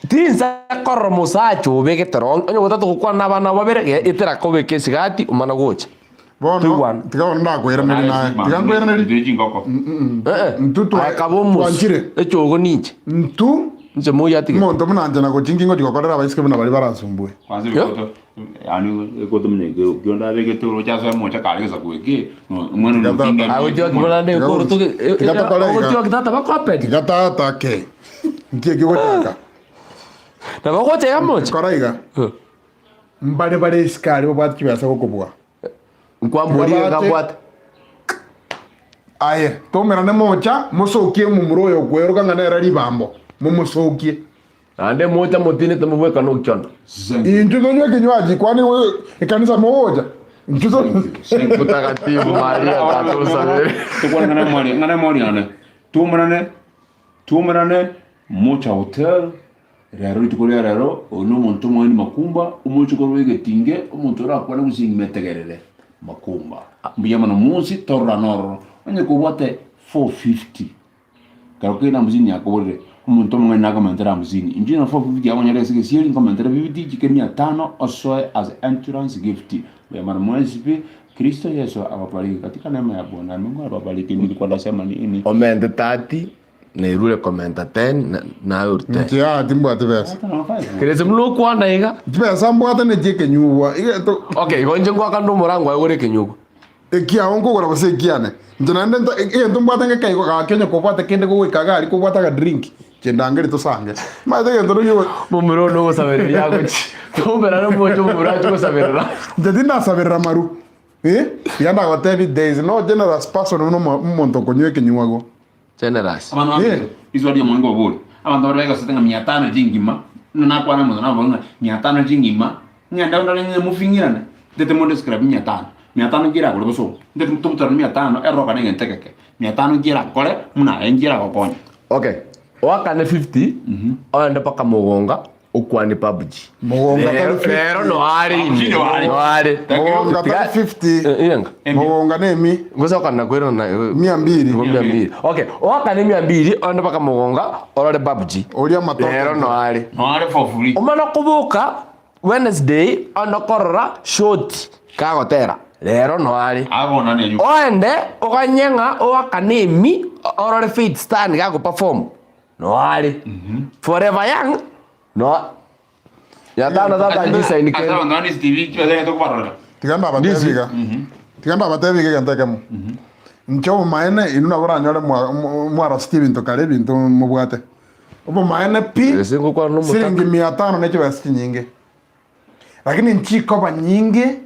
tinsa korora omosacha obegete wrong, onye gotaka gokwana na abana babere, etera kobeka esigati omana gocha. Bono, Toigwana. tiga bono ndakoiranerie naye. Tiga nkoiranerie. Ndio chingoko. Eh, Intwe twa- aye kaba omosu. twanchire. Echogo ninche. Ntu, Inche moyio atige. omonto buna inche nagochi nki ngochi gokorera abaiseke buna baria baransumbue. Kwanza Yeah. ebikoto, yaani ekoto muna eke okionda abegete oroche ase omocha kare gesaku eke, omwana Tiga tata. otinga. Agotioki buna nde Tiga ekoro toge. tiga tokore iga. Ogotioki tata bakoperi. Tiga tata ke. Nki eki ogochaka? Nabo ogocha iga mocha. Kora iga. Eh. Mbare bare isiko aria babwate chibesa gokobua. Nkwamboria Tiga bache. ngabwate. Aye, toumerane mocha, mosokie omomura oyo okweroka ng'a nere ribambo, momosokie. Naende mocha motinete mobwekane okiondo. Intwe tonywe ekinywaji, kwani ekanisa mogocha? Intwe to Mtakatifu Maria tata osabere. Tokwane ng'ana emori, ng'ana emori yane. Toumerane, toumerane, mocha hotel, Rero rituko ria rero, oyo nomonto omong'aini makumba, omochokoro bw'egetinge, omonto orakwane gose ing'ima etegerere makumba. Mbuya mono monsi, tororane ororo. Onye kobwate 450, kero kende hamsini yakoborire, omonto omong'aini nakomentere hamsini. Inche na 450 yakonyora ase egesieri, nkomentere fifty, chike mia tano, osoe as entrance gift. Mbuya mono mwensi pi, Kristo Yeso ababariki katika neema ya Bwana. Mungu ababariki. Nilikuwa nasema nini? Omente 30 Nairure komenta ten na- naye ori ten. Inche aa timbwati besa. Kerese buna okwana iga. Chibesa mbwate nechi ekenyugwa. Igeto Okay, igo inche ngoaka nde omorango aye gore ekenyugwa. ekiao nkogora gose ekiane. Inche naende nta egento mbwate ngekeigo gaki onye kobwate kende gogoika iga aria kobwate agadrink, inche ndangeri tosange. Omanyete egento naki Momura one ogosabereria agochi. Tomerane moche omomura ache gosaberera. Inche tindasaberera maru. Eh, iga ndagotebia there is no generous person buna omo omonto okonywa ekenywago. Generous. Abana Yeah. baminto, iswali omonge nkobabori, abanto baria baigosete ng'a mia tano chingima, buna nakwana omonto nababori ng'a mia tano chingima, ng'ende ndore ng'a mofing'irane, ntete mondescribe mia tano, mia tano nki eragore bosongo, ntete tobutorane mia tano erorekane egento egeke, mia tano nki erakore buna aye nki eragokonye. Okay, oakane 50, ogende mpaka mogonga, Okwane PUBG. Mogonga tari Rero 50. rero no are ime. PUBG no are. No are. Mogonga tari 50. Eh, Irenga. Mogonga ne emi. Ngosoka na kwera na Mia mbili. Ngo mia mbili. Okay, oakane mia mbili onde mpaka mogonga orore PUBG. Oria amatoke. Rero no are. No are for free. Omana koboka Wednesday onde korora shoti kagotera. Rero no are. Abona ne Oende oganye ng'a oakane emi orore Faith Stan gago perform. Noare. Forever young. No. Yatano tata njisaini Ase kende. abanto bande ase TV chibesa egento kobarorera. Tiga ndabatebi iga. Tiga ndabatebi iga egento ekemo. Inche obomaene inwe nabo oranyore mwa- mwa- mwarositie ebinto kare ebinto mobwate. Obomaene pi, Ese ngokwana nomotaka. siringi mia tano ne chibesa chinyinge. Lakini nchikoba nyinge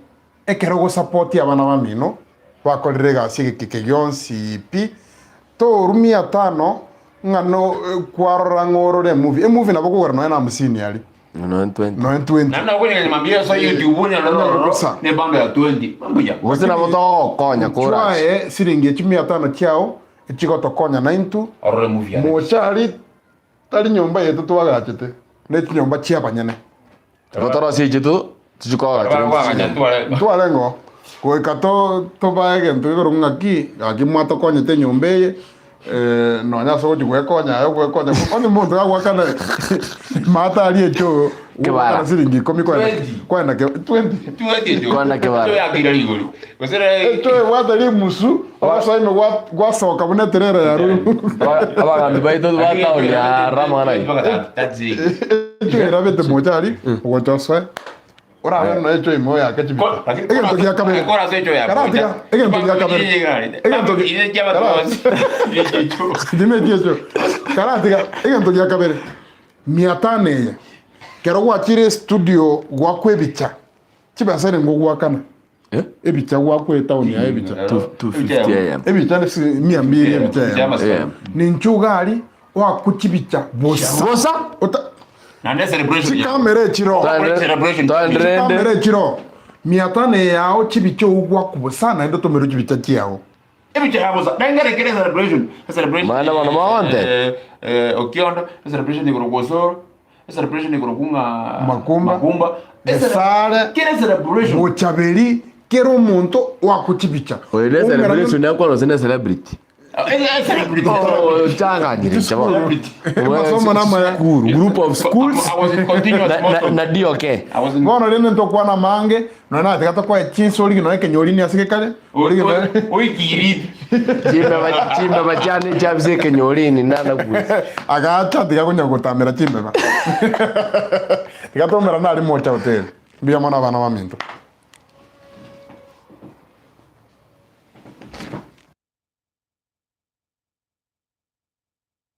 ekero ogosapotia abana bamino bakorire egasi egeke eke gionsi pi, torwa mia tano ng'a no kwarora ng'a orore emovie. Emovie nabo okogora nonya na hamsini aria. Nonya 20. Nonya 20. Naende nabo okonyegenya mambia ase YouTube onyore ororo Bosa. ne ebando ya 20. Mbuya. Gose nabo togokonya korache. Chwaye siringi echi mia tano chiao echigotokonya naintwe. Orore movie ere. Mochari tari nyomba yaito twagachete, ne chinyomba chi'abanyene. Igo torosie echitu tichi koagachera Bagoagacha ense. tware. Ntwarengeo goika to tobae egento gekorokwa ng'aki, gaki mwatokonyete enyomba eye, nonya ase ogochia gwekonya aye ogwekonya onye omonto gagoakana maate aria echoo, Kebara. ogoakana siringi ikomi kwenda Twenty. kwenda ke twenty. Twenty echo. Kwana kebara. Echo yakira rigori. Gose re- Echoo ebwate rimusu, ogosoa ime gwa- gwasoka buna eterera ya rumu. Aba- Abagambi baito ba town ya Ramang'ana ayio. Mpaka that- that's it. Echoo erabete mocha aria, ogocha osoe. Orabe nonya echo ime oyake chibisa. Ko- lakini Egento gia kabere. Kora ase echo ya Karatiga, egento gia kabere. Egento gi- Timeti echo. Karatiga, egento gia kabere. Mia tano eye. Kero gwachire estudio gwakwa ebicha, chibesa ere ngogoakana. Eh? Ebicha gwakwa etown yaye ebicha. 250 AM. Ebicha ne si- mia mbili ebicha eyemo. AM. Ninchu iga aria, oakwe chibicha bosa. Bosa? Ota- Chikamera echiroo. Twaenderende. Chikamera echiroo. Mia tano eye yao chibicha ogwakwa bosa naende otomerwe chibicha chiao. Mana bono mogontebia? Makumba, Gesare, Bochaberi, kera omonto oakwe chibicha. Oyo ne Oumera celebration yakwana gose ne celebrity. Changanyire inche bono. Masomo namaya. School, group of schools na, na, na DOK. Bono rende ntokwana amange, nonya natiga tokoe chinsa orige nonya ekenyorini ase gekare, orige nonya Chimbeba chimbeba chiane chiabisa ekenyorini nanakusia. Agacha tiga konya gotamera chimbeba. Tiga tomerane aria mocha hoteli. Mbuya mono abana baminto.